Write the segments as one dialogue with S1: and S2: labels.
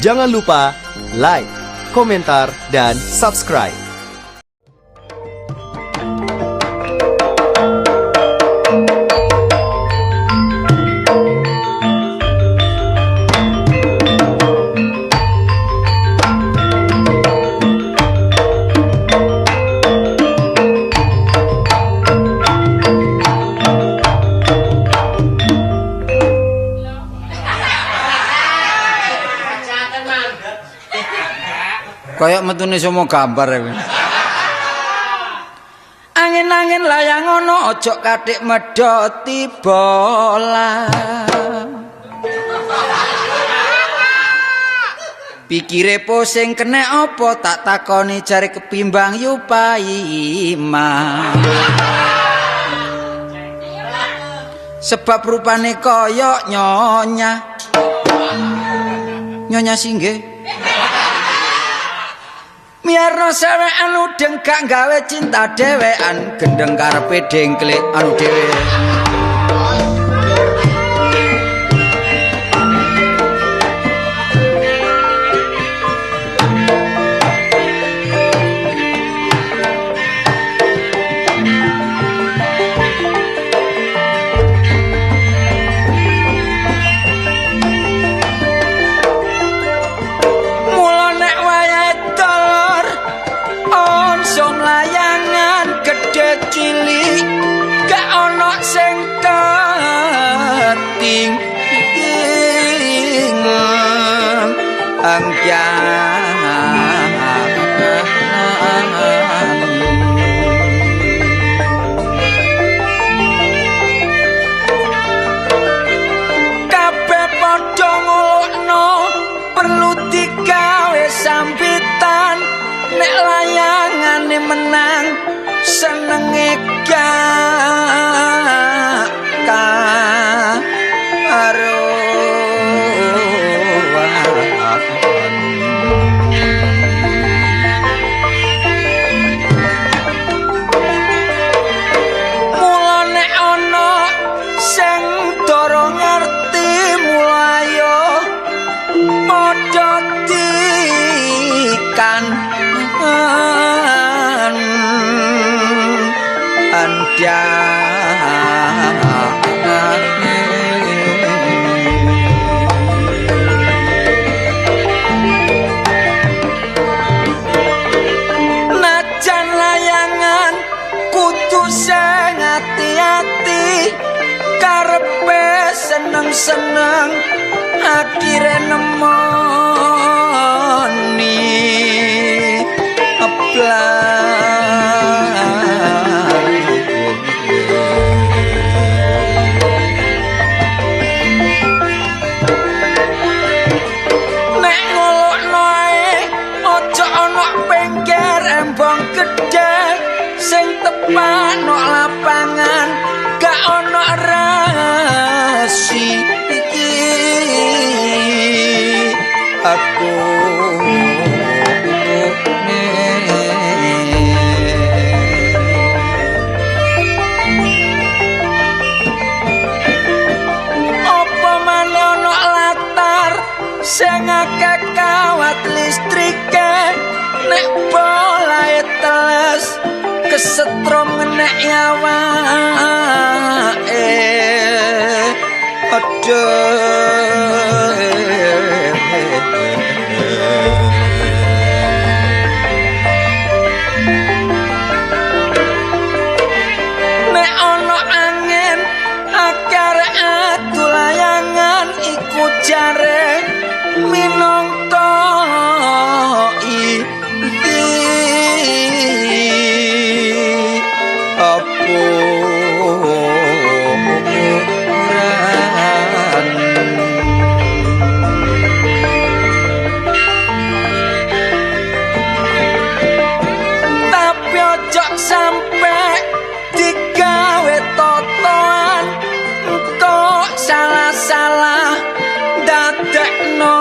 S1: Jangan lupa like, komentar, dan subscribe.
S2: Kayak metune semua gambar ya. Angin-angin layang ono ojo katik medhoti bola. Pikire pusing kena apa tak takoni jare kepimbang yu paima. Sebab rupane kaya nyonya. Nyonya singgih. Miarno sewekan udeng gak gawe cinta dhewean, gendeng karepe dengklik anu dhewe. Cilik gak ono sing keting kabeh padha ngolokno perlu digawe sambitan nek layangane menang senenge gak karuan. Mula nek ana sing dara ngerti mula ayo padha dikan najan layangan kudu sing ati-ati karepe seneng-seneng akhire nemoni nek ngolokno ae aja ana pengker embong gedhe sing tepak nok lapangan gak ana rasi iki aku. Sing akeh kawat listrike nek bolae teles kesetrum nek awake aduh. Nek ana angin akeh adu layangan iku jare minangka iki apa tapi ojo sampe digawe totoan engko salah-salah dadekno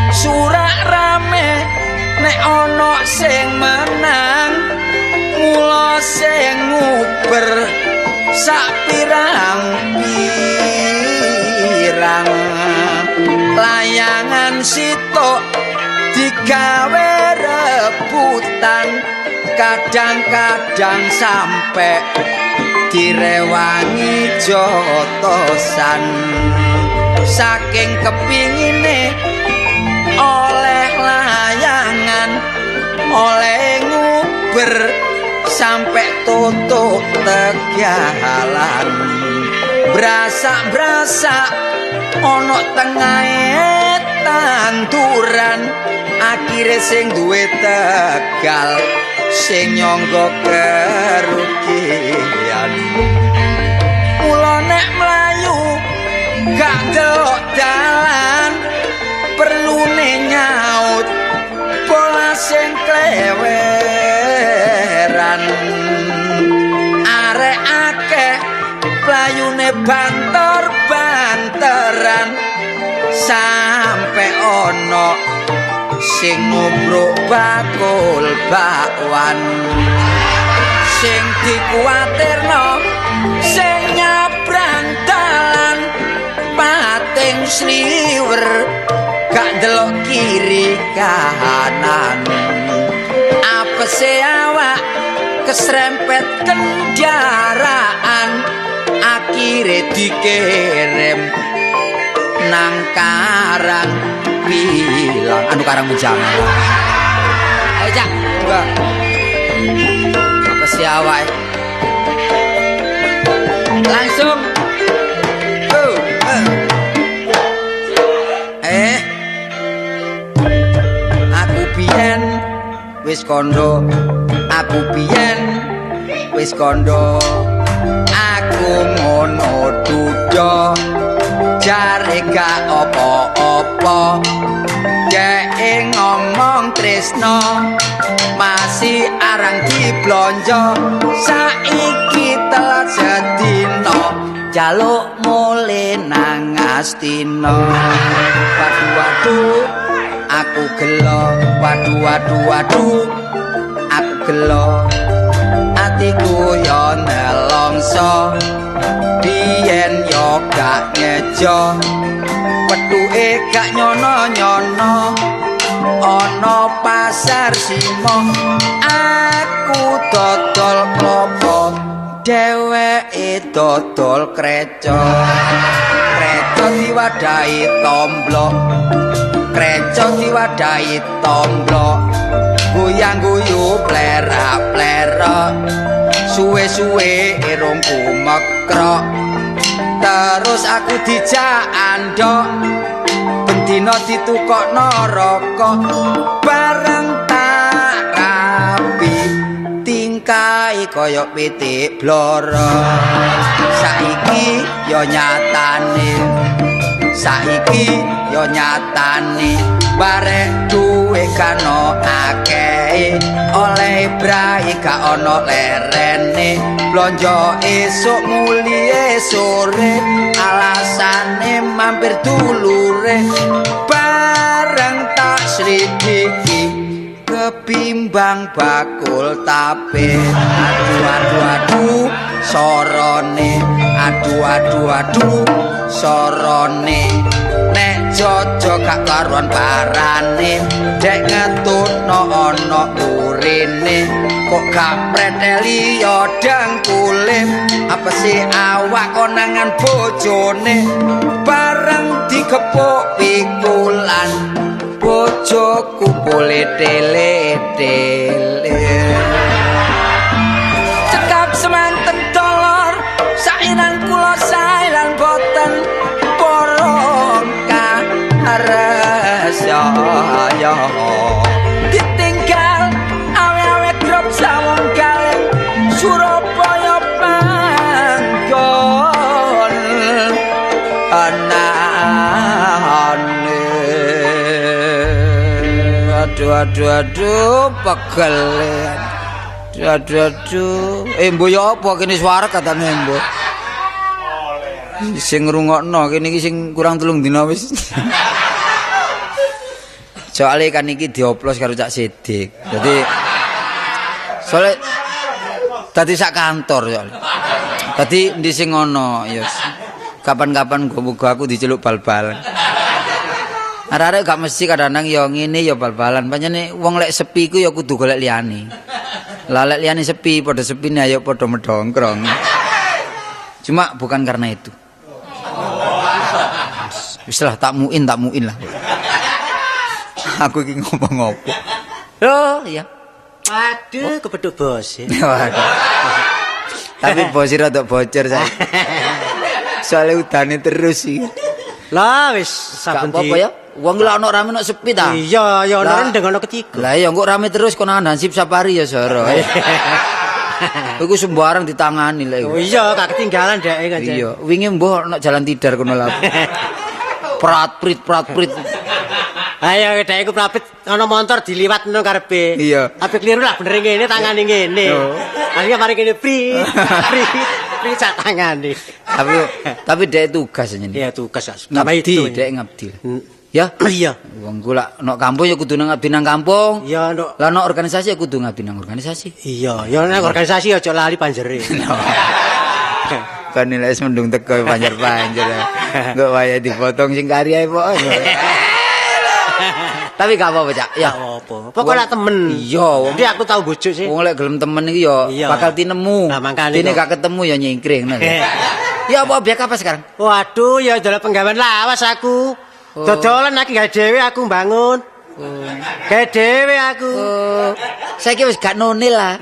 S2: surak rame nek ana sing menang mula sing nguber sak pirang-pirang, layangan sitok digawe rebutan, kadang-kadang sampe direwangi jotosan. Saking kepingine oleh layangan, oleh nguber sampe tutuk tegalan. Brasak-brasak ana tengahe tanduran, akhire sing duwe tegal sing nyangga kerugian. Mula nek mlayu gak delok dalan, perlune nyaut bola sing kleweran. Arek akeh playune banter-banteran, sampe ana sing ngobrok bakul bakwan. Sing dikuwatirno sing nyabrang dalan pating sliwer gak ndelok kiri kanan. Apese awak kesrempet kendaraan, akhire dikirim nang karang bilang anu karang menjangan. Ayo Cak, coba. Apa sih awake? Langsung. Go. Aku biyen wis kondo, aku biyen wis kondo, aku ngono duda, jare gak apa-apa. Dhek ngomong tresno masih arang diblonjo, saiki telat sedina jaluk mule nang Astina. Waduh waduh aku gelo, waduh waduh waduh aku gelo, atiku yo nelongso, biyen yo gak ngejo, petuke gak nyono-nyono, ana pasar simo aku dodol klopo, dheweke dodol kreco. Kreco diwadahi tomblok, kreco diwadahi tomblok, guyang-guyu plerak-plerok, suwe-suwe irungku mekrok. Terus aku dijak andhok, bendina ditukokno rokok, bareng tak rabi tingkahe kaya pitik bloro. Saiki ya nyatane, saiki ya nyatane, barek duwe kano akeh, oleh brai gak ono lerene, blonjo esuk mulie sore, alasane mampir dulure, bareng tak sridiki kebimbang bakul tape. Aduh aduh aduh sorone, aduh aduh aduh sorone, nek jojo gak karuan parane, dek ngetutno ana urine, kok gak preteli ya dengkule, apa sih awak konangan bojone, bareng dikepuk pikulan bojoku pole tele-tele. Cekap semanten dolor sainan kula sailan boten porong karesaya, ditinggal awe-awe grop sawong kaleng Surabaya panggon anane. Aduh aduh aduh pegel. Aduh aduh aduh. Mbok ya apa kene suara katane mbok. Sing ngrungokno kene iki sing kurang 3 dina wis. Soale kan iki dioplos karo Cak Sidik. Dadi soale Dadi sak kantor ya. Dadi endi sing ngono ya. Kapan-kapan muga-muga aku diceluk bal-balan. Arek-arek gak mesti kadang-kadang ya ngene ya bal-balan. Pancene wong lek sepi ku ya kudu golek liyane. Lah lek liyane sepi, padha sepine ayo padha medongkrong. Cuma bukan karena itu. Wis lah tak muin lah. Aku iki ngomong apa? Oh, iya.
S3: Waduh, kepethuk bos.
S2: Waduh. Tapi bos rada bocor saya. Soalnya udane terus sih.
S3: Lah wis
S2: Gak
S3: saben
S2: apa-apa ya. Wong lek ono rame ono sepi ta.
S3: Iya, ya ono
S2: Lah.
S3: rendeng ono ketiga.
S2: Lah iya engko rame terus konangan hansip safari ya soro. Iku sembarang ditangani lek iku.
S3: Oh iya, gak ketinggalan dhek kan.
S2: Iya, wingi mbuh ono jalan tidar kono lah. Prat prit prat prit.
S3: Ayo dhek iku prapit ana montor diliwat ngono karepe.
S2: Iya.
S3: Tapi keliru lah bener ngene tangane ngene.
S2: Oh.
S3: Akhirnya mari ngene prit, prit, prit sak tangane.
S2: Tapi dhek tugas jenenge.
S3: Iya tugas gak sama
S2: Ngabdi,
S3: itu.
S2: dhek ngabdi. Ya,
S3: Iya.
S2: wong ku lak nok kampung ya kudu nang ngabdi nang kampung.
S3: Iya, nduk.
S2: Lah nok organisasi ya kudu ngabdi nang organisasi.
S3: Iya, ya nang organisasi aja lali panjere.
S2: Kan nilai mendung teko panjer-panjer. Engko wayahe dipotong sing kari ae pok. Tapi gak apa-apa, Cak. Ya.
S3: Gak apa-apa. Pokoke lak temen.
S2: Iya, wong
S3: Jadi aku tau bojo sih.
S2: wong lek gelem temen iki ya
S3: Iya.
S2: bakal tinemu.
S3: Nah, mangkane
S2: Dene
S3: kok.
S2: gak ketemu ya nyingkring ngono. Ya apa obyek apa sekarang?
S3: Waduh, ya dalam penggawean lawas aku.
S2: Oh.
S3: Dodolan lagi gawe dhewe aku bangun. Gawe dhewe aku.
S2: Oh, saiki wis gak nonil lah.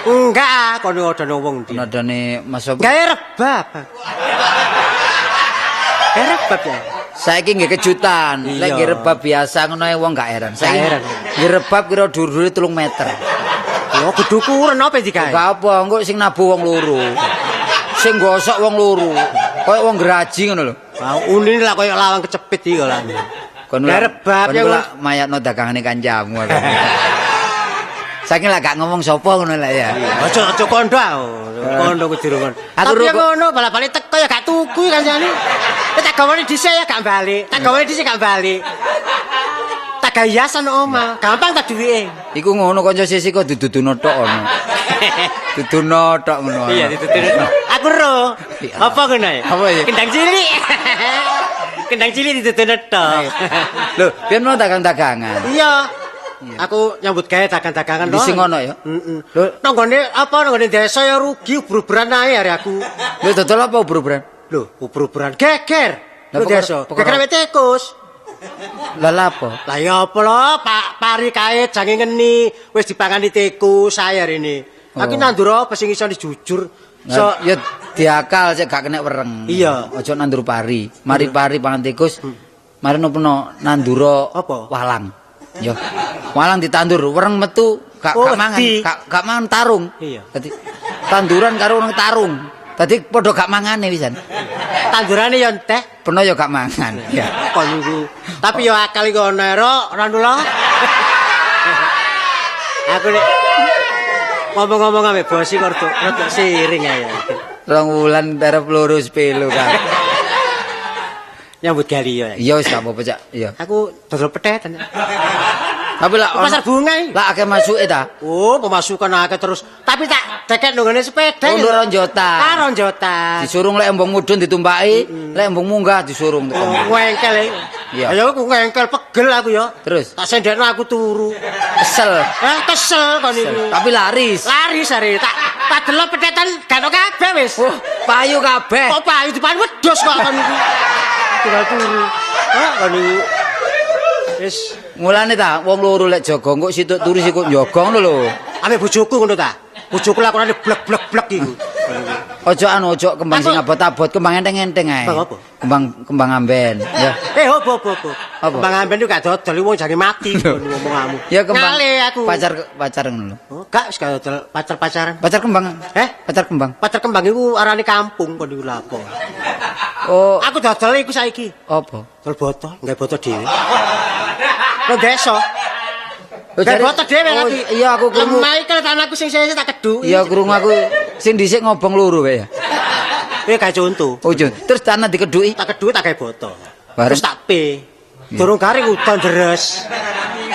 S3: Enggak, ah, kono ada wong ndi.
S2: Nadane Mas Sob.
S3: Gawe rebab. Gawe rebab ya.
S2: Saiki nggih kejutan.
S3: Iya.
S2: Lek nggih rebab biasa ngono ae wong gak heran. Saiki
S3: Gak heran.
S2: nggih rebab kira dhuwure 3 meter.
S3: Ya kudukuran apa digawe?
S2: Gak apa, engko sing nabuh wong loro. Sing gosok wong loro. Kayak wong geraji ngono lho.
S3: Wah, unine lah koyo lawang kecepit iki kok lah.
S2: Kon
S3: Gawe rebab
S2: kon
S3: ya
S2: lah mayatno dagangane kancamu. aku. Saiki lah gak ngomong sapa ngono lah ya.
S3: Aja aja kondo aku. Kondo ku dirungon.
S2: Aku
S3: Tapi ya
S2: rukuk.
S3: ngono bala-bali teko ya gak tuku kancane. Ya tak gawane dhisik ya gak balik. Tak gawane dhisik gak balik. Tak gawe hiasan oma, gampang tak duwike.
S2: Iku ngono kanca sisi kok diduduno tok ono. Duduno tok ngono.
S3: Iya ditutup. Aku ro.
S2: Iya.
S3: Apa ngono ya?
S2: Apa ya?
S3: Kendang cilik. Kendang cilik ditutup tok.
S2: Lho, biyen mau dagang-dagangan.
S3: Iya. Aku nyambut gawe dagang-dagangan
S2: Di sing ngono ya?
S3: Heeh.
S2: Lho.
S3: Nang nggone apa nang nggone desa ya rugi ubur-uburan ae arek aku.
S2: Lho dodol apa ubur-uburan?
S3: Lho, ubur-uburan geger.
S2: Lah,
S3: Lho desa.
S2: perkara-
S3: Geger wit tikus.
S2: Lah lha apa?
S3: Lah ya apa lho, Pak pari kae jange ngeni, wis dipangani tikus ae arene. Aku
S2: Oh.
S3: nandur apa sing iso dijujur. So,
S2: Nah, ya diakal cek gak kena wereng.
S3: Iya.
S2: Aja nandur pari. Mari pari pangan tikus. Mari nopo nandura
S3: Apa?
S2: walang. Ya. Walang ditandur, wereng metu gak
S3: Oh,
S2: gak mangan,
S3: wedi.
S2: gak mangan tarung.
S3: Iya.
S2: Dadi tanduran karo wong tarung. Dadi padha gak mangane pisan.
S3: tandurane ya entek.
S2: Peno ya gak mangan. Ya.
S3: Kon iku. Tapi ya akal iku ana ero, ora nula. Aku nek ngomong-ngomong ambek bos iki rada rada siring ae.
S2: Rong wulan terep loro sepelo kan.
S3: Nyambut gawe ya.
S2: Iya wis gak apa-apa, Cak. Iya.
S3: Aku dodol petet.
S2: Tapi lah
S3: Pasar bunga iki.
S2: Lah akeh masuke ta.
S3: Oh, pemasukan akeh terus. Tapi tak deket nang ngene sepeda.
S2: Oh, ronjotan.
S3: Ah, ronjotan.
S2: Disurung lek embung mudhun ditumpaki, lek embung munggah disurung teko.
S3: Oh, ngengkel iki.
S2: Iya.
S3: Ayo aku ngengkel pegel aku ya.
S2: Terus?
S3: Tak sendekno aku turu.
S2: Kesel.
S3: Eh, kesel kon iku.
S2: Tapi laris.
S3: Laris are tak tak delok petetan gak ono kabeh wis.
S2: Oh, payu kabeh.
S3: Kok payu dipan wedhus kok kon iku. Tinggal turu. Hah, kon iku. Wis
S2: Mulane ta wong loro lek jaga engko situk turu sikuk njaga ngono lho.
S3: ambek bojoku ngono ta. Bojoku lakonane blek-blek-blek iku.
S2: Ojo anu ojo kembang sing abot-abot, kembang enteng-enteng ae.
S3: Kembang apa?
S2: Kembang kembang amben. Ya.
S3: Eh, opo opo opo.
S2: Apa?
S3: Kembang amben itu gak dodol wong jange mati ngomonganmu.
S2: Ya kembang.
S3: Ngale aku.
S2: Pacar pacar ngono lho.
S3: Oh, gak wis gak dodol pacar-pacaran.
S2: Pacar kembang.
S3: Eh?
S2: Pacar kembang.
S3: Pacar kembang iku arane kampung kon iku lha apa.
S2: Oh,
S3: Aku dodol iku saiki.
S2: apa?
S3: Dodol botol, gawe botol dhewe. Nang desa.
S2: Oh,
S3: Gawe botol dhewe
S2: oh,
S3: lagi.
S2: Iya aku krungu.
S3: Lemah iki tanahku sing sese tak keduki.
S2: Iya krungu aku sing dhisik ngobong loro wae ya.
S3: Kowe gawe contoh.
S2: Oh, Jun. Terus tanah dikeduki.
S3: Tak keduki tak gawe botol.
S2: Bareng.
S3: Terus tak pe. Durung garing udan deres.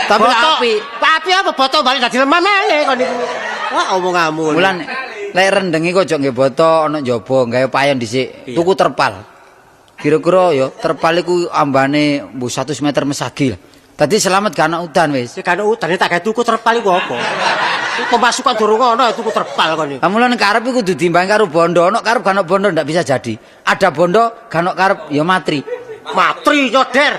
S2: Tapi
S3: Botol-
S2: api.
S3: Api apa botol balik dadi lemah maneh kon iku. Wah, omonganmu.
S2: Mulane lek rendeng iku aja nggih boto ana njaba gawe payon dhisik. Tuku terpal. Kira-kira ya terpal iku ambane mbuh 100 meter mesagi lah. Dadi selamat gak ana udan wis.
S3: Sik gak ana udan tak gawe tuku terpal iku apa? Pemasukan durung ana tuku terpal kon iku.
S2: Lah mulane karep iku kudu diimbangi karo bondo. Ana karep gak ana bondo ndak bisa jadi. Ada bondo gak ana karep ya matri.
S3: Matri nyoder.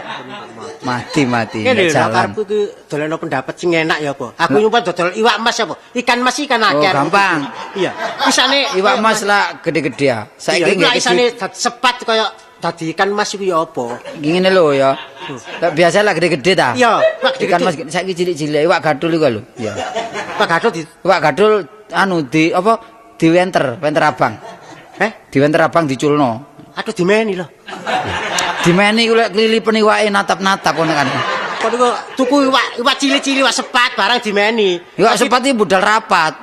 S2: Mati-mati
S3: Ngene lho
S2: jalan.
S3: Karepku iki dolekno pendapat sing enak ya apa? Aku nyumpah dodol iwak emas apa? Ikan mas ikan
S2: Oh,
S3: akeh.
S2: gampang.
S3: Iya. Isane
S2: Iwak emas lah gede-gede ya.
S3: Saiki
S2: Saiki nggih
S3: isane sepat kaya dadi ikan mas iku ya apa?
S2: Ngene lho ya. Lah biasa lah gede-gede ta.
S3: Iya, iwak gede-gede.
S2: Ikan mas saiki cilik-cilik iwak gadul iku lho. Iya.
S3: Iwak gadul di
S2: Iwak gadul anu di apa diwenter, wenter abang.
S3: Eh?
S2: Diwenter abang diculno.
S3: Aduh dimeni lho.
S2: Dimeni iku lek klilipen iwake natap-natap ngono kan.
S3: Kok niku tuku iwak cilik-cilik iwak sepat barang dimeni.
S2: Iwak sepat iki budal rapat.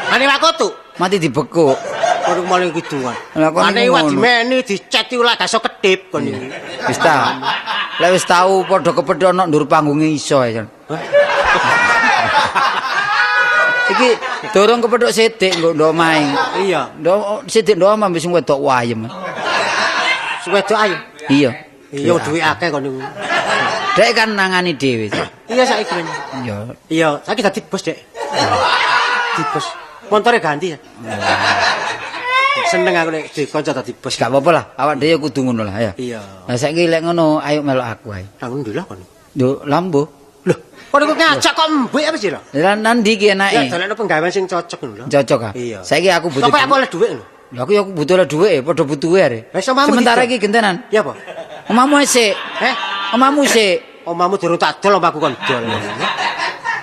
S3: Ane iwak kutu.
S2: Mati dibekuk.
S3: Kon niku maling kidungan.
S2: Lah, kon
S3: Ane
S2: niku
S3: iwak
S2: ngono.
S3: dimeni dicet iku lak gak iso kedip kon niku.
S2: Wis ta. Lek wis tau padha kepethuk ana ndur panggunge iso ya. Iki durung kepethuk sithik nggo ndok omahe.
S3: Iya.
S2: Ndok sithik ndok omah wis wedok wayem.
S3: Wedok ayo.
S2: Iya.
S3: Iya duwe akeh kon niku.
S2: Dek kan nangani dhewe.
S3: Iya saiki men.
S2: Iya.
S3: Iya, saiki dadi bos, Dek. Dadi bos. Montore ganti ya. Seneng aku nek dikonco dadi bos.
S2: Gak apa-apa lah, awak dhewe kudu ngono lah ya.
S3: Iya.
S2: Lah saiki lek ngono ayo melok aku ae.
S3: Nang ndi lah kon?
S2: Yo lambo.
S3: Loh, kon niku ngajak kok mbek apa sih lho?
S2: Lah nandi iki
S3: Ya
S2: enake.
S3: dolekno penggawean sing cocok ngono lho.
S2: Cocok ah.
S3: Iya.
S2: Saiki aku butuh.
S3: Pokoke aku oleh dhuwit lho.
S2: Lah aku ya aku butuh oleh dhuwit, padha butuhe are.
S3: Lah, iso omamu
S2: Sementara
S3: didol.
S2: iki gentenan.
S3: Ya apa?
S2: Omamu sik.
S3: Eh,
S2: Omamu sik.
S3: omamu durung tak dol omaku kon dol.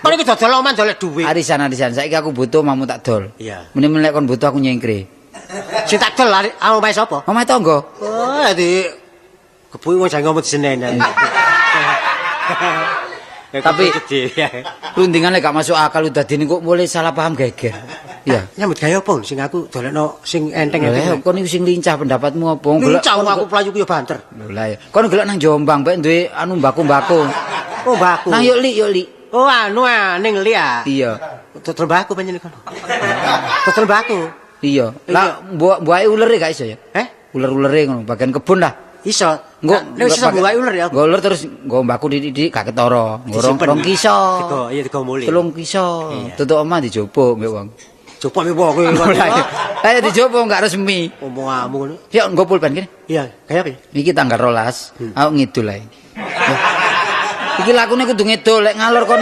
S3: Kon iki dodol omah dolek dhuwit.
S2: Arisan-arisan saiki aku butuh omamu tak dol.
S3: Iya.
S2: Mene lek kon butuh aku nyengkre.
S3: Sing tak dol lari omahe sapa?
S2: Omahe tangga.
S3: Oh, di kebuki wong jangan ngomong disenen.
S2: Tapi- Rundingan lek gak masuk akal udah dene kok mulai salah paham geger. Iya.
S3: Nyambut gawe apa sing aku dolekno sing enteng-enteng.
S2: Lah kon iku sing lincah pendapatmu apa? Golek
S3: Lincah wong aku playu ku ya banter.
S2: Lho lah ya. Kon golek nang Jombang bae duwe anu mbako-mbako.
S3: Oh, mbakku.
S2: Nang yuk li yuk li.
S3: Oh, anu ning li ah.
S2: Iya.
S3: Dodol mbakku panjenengan kono. Dodol mbakku.
S2: Iya. Lah mbuake ulere gak iso ya?
S3: Eh?
S2: Uler-ulere ngono bagian kebun lah.
S3: Iso.
S2: Engko
S3: Nek iso mbuake uler ya.
S2: Nggo uler terus nggo mbakku didik-didik gak ketara. Nggo
S3: Disimpen.
S2: rong kiso.
S3: Digo, iya digo muli.
S2: Telung kiso. Tutuk omah dijupuk mbek wong.
S3: Jupuk mbek wong
S2: Lah iya. Ayo dijupuk gak resmi.
S3: Omonganmu ngono.
S2: Yuk nggo pulpen kene.
S3: Iya, kaya apa?
S2: Iki tanggal 12, aku ngidul ae. Iki lakune kudu ngidul lek ngalor kon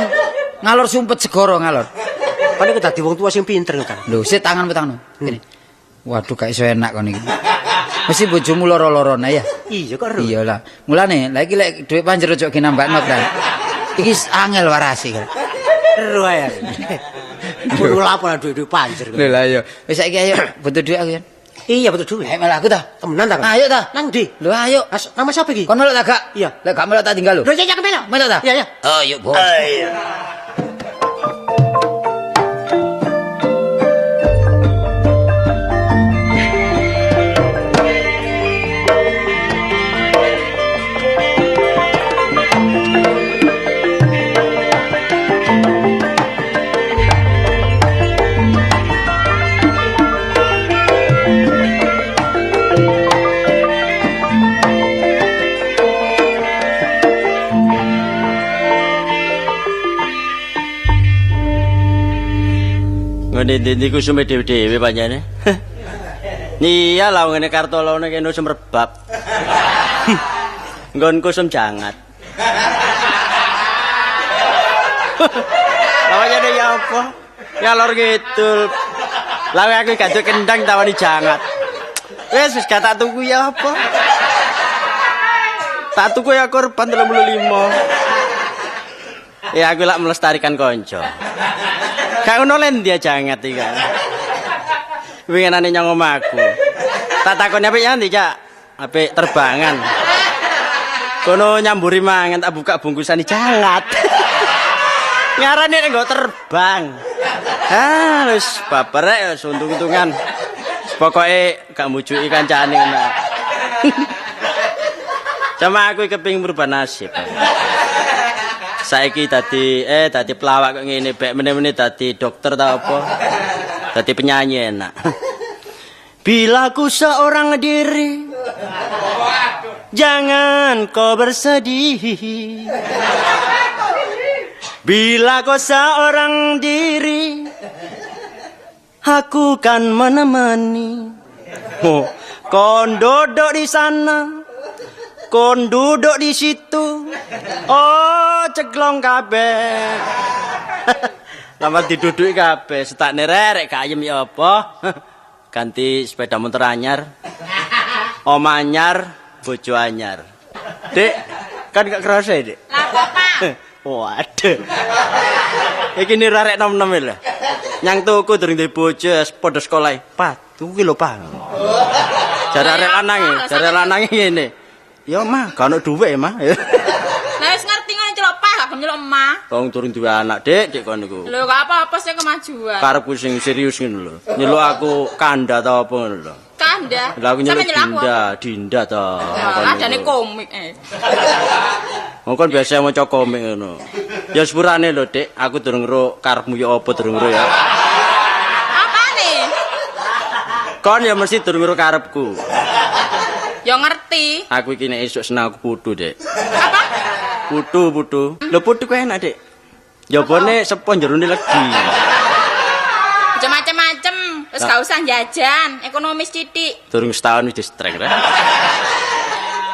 S2: ngalor sumpet segara ngalor.
S3: Kon iku dadi wong tua sing pinter kan.
S2: Lho, sik tanganmu tanganmu. Kene. Waduh gak iso enak kon iki. Mesti bojomu loro-lorone ya.
S3: Iya kok ero.
S2: Iya lah. Mulane lha iki lek dhuwit panjer ojo genambakno ta. Iki angel warasi.
S3: Ero ae. Kudu lapo lah dhuwit-dhuwit panjer.
S2: Lho lah iya. Wis saiki ayo butuh dhuwit aku ya.
S3: Iya butuh dhuwit.
S2: Ayo malah aku ta.
S3: Temenan ta?
S2: Ayo ta.
S3: Nang ndi?
S2: Lho ayo.
S3: As, nama sapa iki?
S2: Kon melok ta gak?
S3: Iya.
S2: Lek gak melok tak tinggal lho.
S3: Lho iya iya melok.
S2: Melok ta?
S3: Iya iya.
S2: Ayo, Bos.
S3: Ayo.
S4: Ngene ndi ku sume dhewe-dhewe pancene. Iya lah ngene Kartolone kene sumrebab. Nggonku sum jangat. Lawanya ya apa? Ngalor ngidul. Lah aku gak duwe kendang tawani jangat. Wis wis gak tak tuku ya apa? Tak tuku ya korban 35. Ya aku lak melestarikan konco. Gak ngono len dia jangat iki kan. Winginane nyang omahku. Tak takoni apik ya ndi, Cak? Apik terbangan. Kono nyamburi mangan tak buka bungkusan jangat. Ngarane nek nggo terbang. Ah, wis baper rek wis untung-untungan. Pokoke gak mbujuki kancane ngono. Cuma aku kepingin merubah nasib. Saiki dadi dadi pelawak kok ngene, bek meneh-meneh dadi dokter ta apa? Dadi penyanyi enak. Bila ku seorang diri, jangan kau bersedih. Bila kau seorang diri, aku kan menemani. Oh, kon duduk di sana, kon duduk di situ. Oh, ceglong kabeh. Lama diduduki kabeh, setakne rerek gak ayem ya apa. Ganti sepeda motor anyar. Omah anyar, bojo anyar. Dik, kan gak kerasa ya, Dik?
S5: Lah kok, Pak?
S4: Waduh. Iki niru arek nom-nom lho. Nyang tuku durung duwe bojo padha sekolah. Pak, tuku ki lho, Pak. Jare arek lanang, jare lanang ngene. Ya, Mah, gak ono dhuwit, Mah.
S5: Lah wis ngerti ngono celok Pak, gak gelem nyeluk Mah.
S4: Wong durung duwe anak, Dik, Dik kon niku.
S5: Lho gak apa-apa sih kemajuan.
S4: Karepku sing serius ngono lho. Nyeluk aku kanda ta apa ngono lho.
S5: Kanda.
S4: Lah aku nyeluk
S5: Sampe nyeluk aku
S4: Dinda, Dinda ta.
S5: apa? Adane komik eh.
S4: Wong kon biasa maca komik ngono. Ya sepurane lho, Dik, aku durung ro karepmu ya apa durung ro ya.
S5: Apane?
S4: Kon ya mesti durung ro karepku.
S5: Ya ngerti.
S4: Aku iki nek esuk seneng aku putu, Dik.
S5: Apa?
S4: Putu, putu. Lho putu ku enak, Dik. Jabone sepon jerone legi.
S5: Aja macem-macem, wis gak usah jajan, ekonomis titik.
S4: Durung setahun wis distreng rek.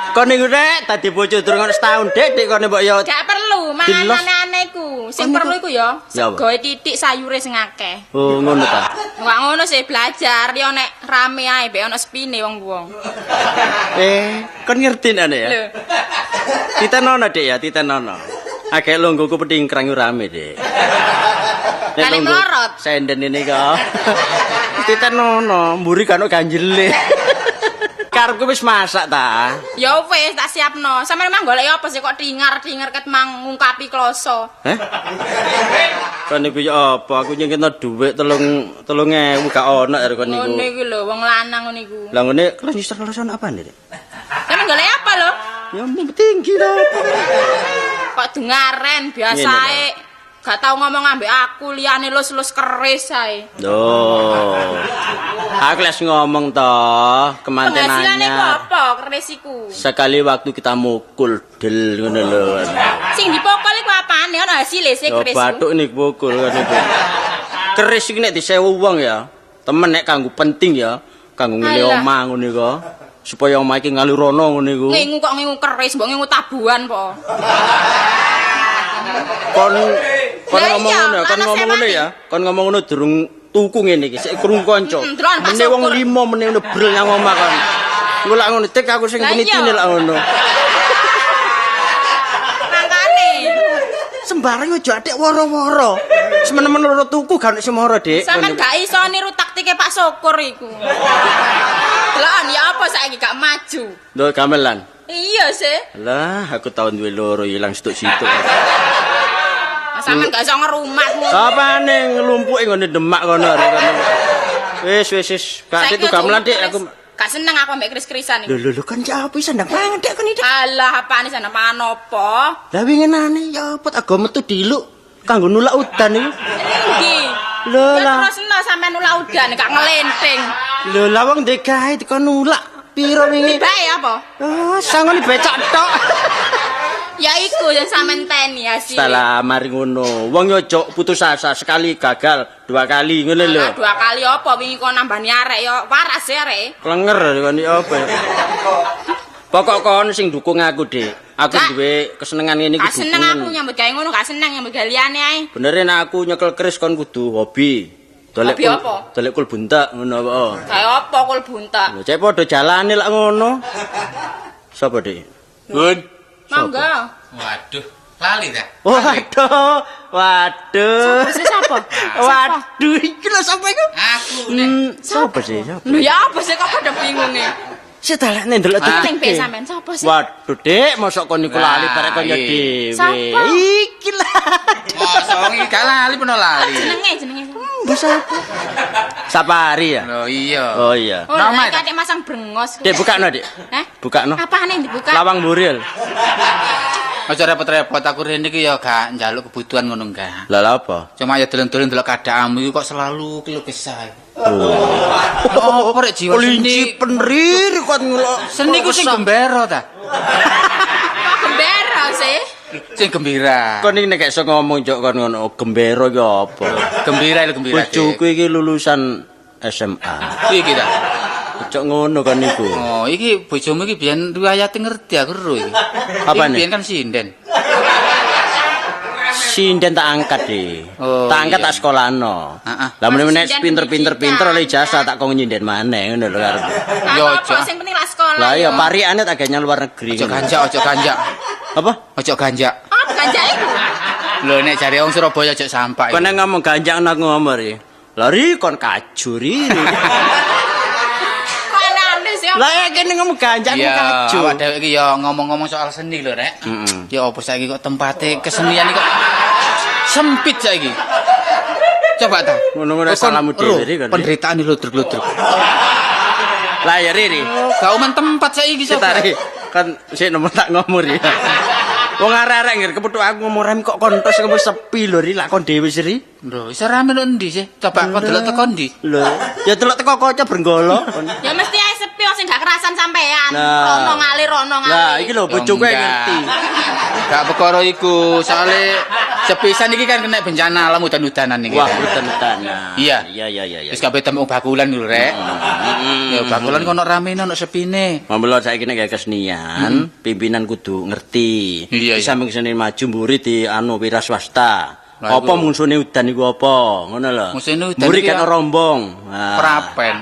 S4: Kon niku rek dadi bojo durung ono setahun, Dik, Dik kon mbok yo
S5: Gak perlu mangan
S4: Dilos.
S5: aneh-aneh iku. Sing
S4: Kon
S5: perlu
S4: iku-
S5: iku ya
S4: Ya apa?
S5: segoe titik sayure sing akeh.
S4: Oh, ngono ta.
S5: Enggak ngono sih belajar yo nek rame ae mbek ono sepine wong-wong.
S4: Kon ngerti nek ya.
S5: Lho,
S4: Titenono, Dik ya, titenono. Agek lungguhku petingkrang yo rame, Dik. Nek
S5: Lah, nek
S4: lungguh
S5: melorot?
S4: Senden ini kok. Titenono, mburi kan ono ganjele. Karepku wis masak ta.
S5: ya wis tak siapno. Sampeyan memang golek apa sih kok tingar-tingar ket mang ngungkapi kloso.
S4: Heh? Kon niku ya apa? Aku nyengketno dhuwit 3.000 gak ono arek kon niku.
S5: Ngono iku lho, wong lanang ngono iku.
S4: Lah ngene kelas nyisir kelas ono apa Dik?
S5: Sampeyan golek apa lho?
S4: Ya mung tinggi lho.
S5: Kok dengaren biasae. Gak tau ngomong ambek aku liyane lus-lus keris ae.
S4: Loh. Aku les ngomong toh, kemanten
S5: Penghasilan iku
S4: anyar.
S5: apa keris iku?
S4: Sekali waktu kita mukul del ngono lho.
S5: Sing dipukul iku apane ono hasile sih
S4: Yo
S5: keris iku.
S4: bathuk nih pukul kan iku. Keris iki nek disewu wong ya, temen nek kanggo penting ya, kanggo ngene
S5: Alah.
S4: omah ngono iku. Supaya omah iki ngalurono ngono iku.
S5: Ngingu kok ngingu keris, mbok ngingu tabuhan po.
S4: Kon kon
S5: Lah
S4: ngomong
S5: iya,
S4: ngono, kon
S5: ana
S4: ngomong ngono
S5: sewani.
S4: ya. Kon ngomong ngono durung tuku ngene iki, sik krungu kanca.
S5: Delok Pak
S4: Mene wong
S5: Syukur.
S4: limo mene ngono brel nang omah kon. Engko lak ngono tek aku sing
S5: Lah iya.
S4: penitine lak ngono.
S5: Mangkane.
S4: Sembarang aja atik woro-woro. Semen-men loro tuku gak ono sing moro, Dik.
S5: Sampeyan gak iso niru taktike Pak Syukur iku. Delokan ya apa saiki gak maju.
S4: Lho gamelan.
S5: Iya sih.
S4: Lah, aku tahun duwe loro ilang situk-situk.
S5: Sampeyan gak iso ngerumat ngono.
S4: Apane nglumpuke nggone Demak kono arek kono. Wis wis wis, gak
S5: Saiki
S4: tuku gamelan, Dik,
S5: keris.
S4: aku.
S5: Gak seneng aku ambek keris-kerisan
S4: Lho
S5: iku.
S4: lho lho kan cak apa iso ndang mangan Dik kon iki.
S5: Alah, apane sana mangan apa?
S4: Lah winginane ya apa tak go metu diluk kanggo nulak udan iku.
S5: Endi?
S4: Lho
S5: Ya
S4: lah.
S5: terus sampean nulak udan gak ngelenting.
S4: Lho lah wong ndek gawe dikon nulak piro wingi?
S5: Bae apa?
S4: Oh, sangone becak tok.
S5: Ya iku yang sampean teni hasil.
S4: Setelah mari ngono, wong yo ojo putus asa sekali gagal, dua kali ngono lho.
S5: Alah, dua kali apa wingi kon nambani arek ya waras ya arek.
S4: Klenger kon iki apa ya. Pokok kon sing dukung aku, Dik. Aku
S5: Gak.
S4: duwe kesenengan ngene iki
S5: Gak seneng aku
S4: dukungan.
S5: nyambut gawe ngono, gak seneng nyambut gawe liyane ae.
S4: Bener nek aku nyekel keris kon kudu hobi. Dolek
S5: Hobi apa?
S4: Dolek kul buntek ngono apa.
S5: Gawe apa kul buntek.
S4: Lho cek padha jalane lak ngono. Sapa, Dik?
S6: Bun.
S5: Monggo.
S6: Waduh, lali ta?
S4: Waduh, waduh.
S5: Sapa sih sapa?
S4: Waduh, iki lho sapa iku?
S6: Aku nek
S4: Sapa sih? Sapa?
S5: Lho ya apa sih kok padha bingunge?
S4: Sik dalane ndelok
S6: Ah.
S5: Ning pe sampean sapa sih?
S4: Waduh, Dik, mosok kon niku lali
S6: Lah,
S4: barek kon ya
S6: iya.
S4: dhewe.
S5: Sapa?
S4: Iki lah.
S6: Mosok iki gak lali peno lali.
S5: Jenenge jenenge.
S4: Mbok sapa? Sapari ya?
S6: Lho iya.
S4: Oh iya.
S5: Oh,
S6: Nama
S5: lha iki atik masang brengos.
S4: Dik, bukakno, Dik.
S5: Hah?
S4: Bukakno.
S5: Apane dibuka?
S4: Lawang buril.
S6: Aja repot-repot aku rene iki ya gak njaluk kebutuhan ngono enggak.
S4: Lah lha apa?
S6: Cuma ya dolen-dolen delok keadaanmu iki kok selalu keluh kesah. Oh, apa rek jiwa seni?
S4: Penrir kok ngelok.
S6: Seni ku sing gembira ta?
S5: Kok gembira sih?
S6: Sing gembira.
S4: Kon iki nek gak iso ngomong jok kon ngono gembira iki apa?
S6: Gembira lho gembira.
S4: Bojoku iki lulusan SMA.
S6: Iki ta.
S4: Cok ngono kan iku.
S6: Oh, iki bojomu iki biyen riwayate ngerti aku ro iki.
S4: Apane?
S6: Iki biyen kan sinden.
S4: Sinden tak angkat deh.
S6: Oh,
S4: tak angkat
S6: iya.
S4: tak sekolahno.
S6: Heeh.
S4: Lah meneh nek
S5: Sinden
S4: pinter-pinter
S5: pendidikan.
S4: pinter oleh ijazah tak kong nyinden maneh ngono lho karepe.
S6: Yo,
S5: Apa
S6: aja.
S5: sing penting lah sekolah.
S4: Lah iya
S5: yo.
S4: parikane tak gawe luar negeri.
S6: Ojo ganjak, ojo ganjak.
S4: Apa?
S6: Ojo ganjak.
S5: Apa ganja iku?
S6: Lho nek jare wong Surabaya ojo sampak.
S4: Kon nek ngomong ganjak aku ngomong ri. Lari kon kajuri.
S5: Kok aneh sih?
S4: Lah ya kene ngomong ganjak aku
S6: Iya,
S4: kaju.
S6: awak dhewe iki ya ngomong-ngomong soal seni lho, Rek.
S4: Heeh.
S6: Ya apa saiki kok tempate kesenian iki kok sempit saiki. Coba ta.
S4: Ngono-ngono
S6: Kon
S4: salahmu dhewe,
S6: ro,
S4: Ri, kon, Ri.
S6: Penderitaan ludruk-ludruk.
S4: Lah ya Riri.
S6: Gak uman tempat saiki coba.
S4: Sitare kan sik nomor tak ngomong ri. Wong arek-arek ngger kepethuk aku ngomong rem kok kontos ngomong sepi lho Ri, lak kon dhewe sih Ri.
S6: Lho, iso rame lho endi sih? Coba kon delok teko endi?
S4: Lho, ya delok teko kaca brenggolo.
S5: Ya mesti ae sepi wong sing gak kerasan sampean.
S4: Nah.
S5: Rono ngalir rono ngalir.
S4: Lah iki lho bojoku
S6: Ya,
S4: yang ngerti.
S6: Gak perkara iku, soale sepisan iki kan kena bencana alam udan-udanan iki.
S4: Wah, udan-udanan.
S6: Iya.
S4: Iya iya iya iya.
S6: Wis kabeh temu bakulan lho, Rek. Ya bakulan kono ramene ono sepine.
S4: Mamelo saiki nek gawe kesenian, pimpinan kudu ngerti.
S6: Iya,
S4: Di
S6: iya.
S4: samping seni maju mburi di anu wira swasta.
S6: Lah,
S4: Apa
S6: iku.
S4: mungsune udan iku apa? Ngono lho.
S6: Musuhne udan
S4: Mburi
S6: iki
S4: kena
S6: ya.
S4: rombong. Nah.
S6: Prapen.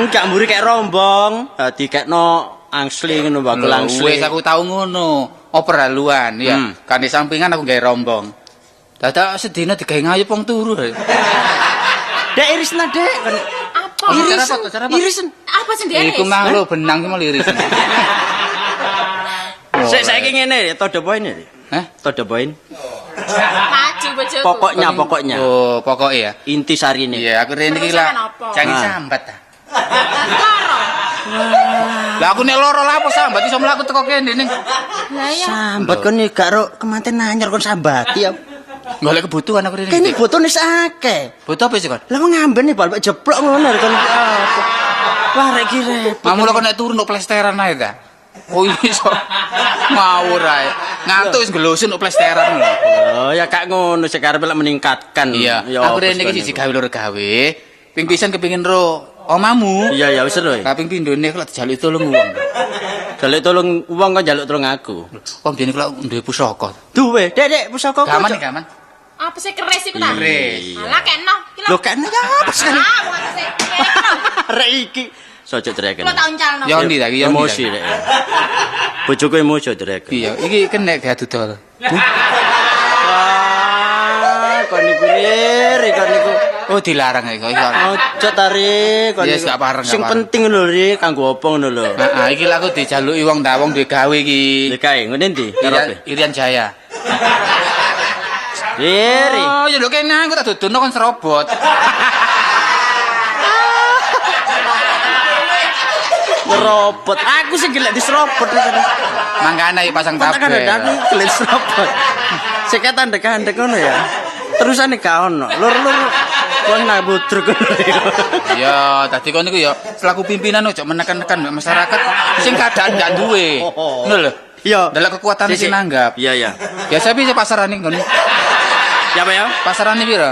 S4: Gak mburi kayak rombong, dadi kekno angsli ngono bakul
S6: Lho,
S4: angsli.
S6: Wis aku tau ngono. Operhaluan ya. Kan di sampingan aku gawe rombong. Dadak sedina digawe ngayup wong turu. Rek.
S4: Dek irisna dek. Kon
S5: Apa?
S6: Oh, cara apa, cara apa?
S4: Irisen.
S5: Apa sing diiris?
S6: Iku mang lho benang ki mau liris.
S4: Sik saiki ngene, to the point ini.
S6: Hah?
S4: To the point.
S5: Maju bojoku.
S4: Pokoknya pokoknya.
S6: Oh, pokoknya ya.
S4: Inti sarine.
S6: Iya, aku rene iki
S5: Perusahaan
S6: lah.
S5: apa?
S6: Jangan
S4: Ah.
S6: sambat ta.
S5: Loro.
S6: Lah aku nek loro lah apa sambat iso mlaku teko kene ning.
S5: Lah iya.
S4: Sambat kon iki gak ro kemanten anyar kon sambati ya.
S6: Golek kebutuhan aku rene.
S4: Kene botone wis akeh.
S6: Butuh apa sih kon?
S4: Lah wong ngamben bal jeplok ngono lho kon apa. Wah rek iki repot.
S6: Mamu kok nek turu nduk plesteran ae ta. Oh iso. Ngawur ae. Ngantuk wis nggelusun nduk plesteran lho.
S4: Oh ya gak ngono sik karepe lek meningkatkan.
S6: Iya,
S4: Ya
S6: aku
S4: apa
S6: rene iki
S4: sih
S6: siji gawe loro gawe. Ping pisan kepengin ro omamu.
S4: Iya ya wis lho.
S6: Kaping pindhone kok dijaluki tolong wong.
S4: Jaluk tolong wong kon jaluk tolong aku.
S6: Kok biyen kok duwe pusaka.
S4: Duwe, Dek, Dek, pusaka
S6: Gaman nih, gaman.
S5: Apa sih keris iku ta?
S6: Keris.
S5: Alah keno. Iki
S4: Lho kene ya apa sih?
S5: Ah, wong apa sih? Keno.
S4: Rek iki. Sojo teriakan.
S5: Kulo tak uncalno.
S6: Ya ndi ta iki ya ndi ta
S4: Emosi
S6: iki?
S4: rek. Bojoku emosi teriakan.
S6: Iya, iki kena gak dodol.
S4: Wah, kon niku ri, kon niku.
S6: Oh, dilarang iki kok.
S4: Ojo tarik kon
S6: Yes,
S4: niku.
S6: gak pareng, gak
S4: Sing
S6: pareng.
S4: penting lho ri kanggo apa ngono lho.
S6: Heeh, iki lha aku dijaluki wong ta wong duwe gawe iki.
S4: Lha kae ngene ndi?
S6: Irian,
S4: Karepe.
S6: Irian Jaya.
S4: Ri.
S6: Oh, ya lho kene aku tak dudono kon serobot.
S4: Nyerobot. Aku sing gelek diserobot.
S6: Mangkane iki pasang
S4: Kok tak
S6: tabel.
S4: kandhane aku gelek diserobot. Sik kandhek-kandhek ngono ya. Terusane gak ono. Lur-lur kon nang budruk ngono ya.
S6: Ya, tadi kon niku ya selaku pimpinan ojo menekan-nekan mbek masyarakat sing keadaan gak duwe. Ngono lho.
S4: Iya.
S6: Delok kekuatan
S4: Sik,
S6: sing
S4: sik.
S6: nanggap.
S4: Iya, iya.
S6: Biasa piye pasarane nggon?
S4: Ya apa ya?
S6: Pasarane piro?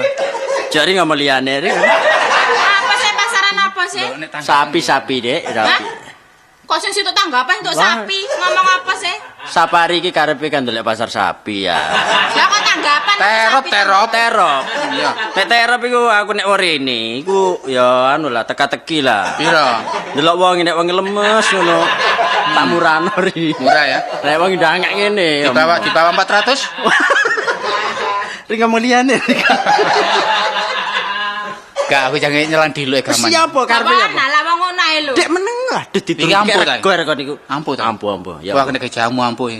S4: Jari ngomong liyane ri.
S5: Apa sih pasaran apa sih?
S4: Sapi-sapi, Dek,
S5: Hah?
S4: sapi.
S5: Kok sing situ tanggapan untuk
S4: Wah.
S5: sapi? Ngomong apa sih?
S4: Sapari iki karepe kan ndelok pasar sapi ya.
S5: Lah kok tanggapan
S6: Terop,
S5: sapi?
S6: terop.
S4: Terop.
S6: Iya.
S4: Nek terop iku aku nek rene iku ya anu lah teka-teki lah.
S6: Piro?
S4: Delok wong nek wong lemes ngono. Tak murano ri.
S6: Murah ya.
S4: Nek wong ndangak ngene.
S6: Di bawah 400?
S4: Ri ngomong liyane.
S6: Gak aku jangan nyelang diluk gaman.
S4: Siapa karepe ya?
S5: Lah lah wong ngono ae lho.
S4: Dek meneng lah aduh
S6: Iki
S4: dituruti
S6: ampuh ta?
S4: rego rego niku.
S6: Ampuh ta?
S4: Ampuh ampuh. Ya.
S6: Wah kena jamu ampuh. iki.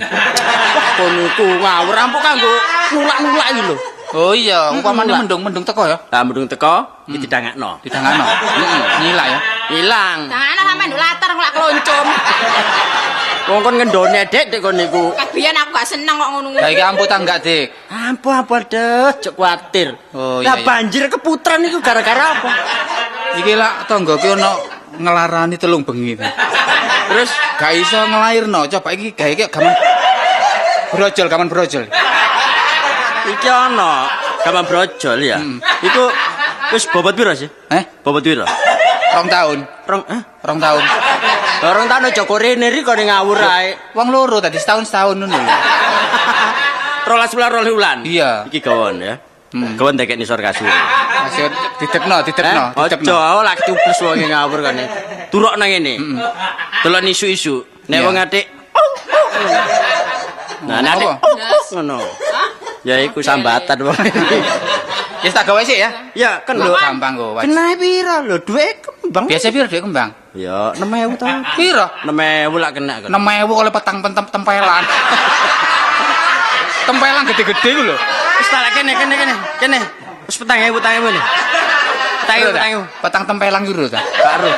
S4: Kono iku ngawur ampuh kanggo nulak-nulak iki lho.
S6: Oh iya, upamane
S4: Nulak.
S6: mendung-mendung teko ya.
S4: Lah mendung teko iki didangakno.
S6: Didangakno. Heeh, nyilak ya.
S4: Ilang.
S5: Tangan sampe nduk latar ngelak keloncom.
S4: Wong kon ngendone Dek, Dek kon niku.
S5: Kabiyen aku gak seneng kok ngono-ngono.
S6: Lah iki ampuh ta enggak, Dik?
S4: Ampuh ampuh deh, cek kuatir.
S6: Oh,
S4: lah
S6: iya, iya.
S4: banjir keputran iku gara-gara apa?
S6: Iki lak tangga ki ono ngelarani 3 bengi.
S4: Terus
S6: Gak iso nglairno, coba iki gawe iki gaman brojol, gaman brojol.
S4: Iki ana gaman brojol ya. Iku wis bobot piro sih?
S6: Eh?
S4: Bobot piro?
S6: 2 tahun.
S4: Rong eh?
S6: 2 tahun.
S4: Rong tahun aja kok rene ri kok ngawur ae.
S6: Wong loro tadi setahun-setahun ngono lho.
S4: 12 bulan 2 bulan.
S6: Iya.
S4: Iki gawon ya. Gawon dekek nisor kasur.
S6: Masih didekno, didekno, didekno.
S4: Ojo lak cubles wong ngawur kene. Turok nang ngene. Delok isu-isu. Nek wong atik nah, nek atik ngono. Ya iku sambatan wong.
S6: Ya tak gawe sik ya.
S4: Ya kan lho.
S6: Gampang kok.
S4: Kena piro lho dhuwit kembang.
S6: Biasa piro dhuwit kembang?
S4: Ya 6000 ta.
S6: Piro?
S4: 6000 lak kena kan.
S6: 6000 oleh petang pentem tempelan. Tempelan gede-gede ku lho.
S4: Wis tak kene kene kene kene. Wis 4000 4000 lho. 4000 4000.
S6: Petang tempelan ku lho ta.
S4: Karo.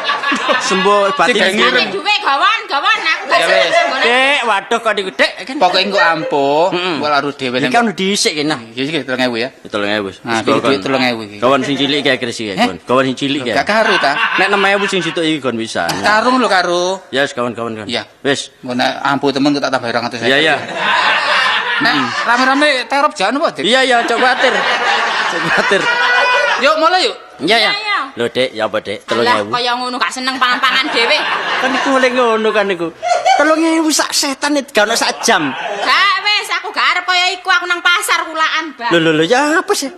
S4: Sembo batin.
S6: Sing
S5: Ane dhuwit gawan, gawan aku gak
S6: Ya wis.
S5: seneng nggone.
S4: Dek, waduh kok niku Dek.
S6: Pokoke engko ampuh, engko laru dhewe.
S4: Iki kan dhisik kene.
S6: Iki iki 3000 ya.
S4: 3000 wis.
S6: Nah, iki duit 3000 iki.
S4: Kawan sing cilik iki akhir sih, kawan. Kawan sing cilik ya.
S6: Gak karu ta?
S4: Nek 6000 sing situk iki kon bisa.
S6: Karung lho karu.
S4: Ya wis kawan-kawan kan.
S6: Iya.
S4: Wis.
S6: Engko nek ampuh temen tak tambah 250.
S4: Iya iya.
S6: Nek rame-rame terop jan apa, Dik?
S4: Iya iya, cok kuwatir. Cok kuwatir.
S6: Yuk mulai yuk.
S4: Iya iya.
S5: Iya.
S4: Lho Dek, ya apa Dek?
S5: Alah
S4: 3000.
S5: kaya ngono gak seneng pangan-pangan dhewe.
S4: Kan iku oleh ngono kan iku. 3000 sak setan gak ono sak jam.
S5: Gak wis aku gak arep kaya iku aku nang pasar kulaan, Bang.
S4: Lho lho lho, ya apa sih?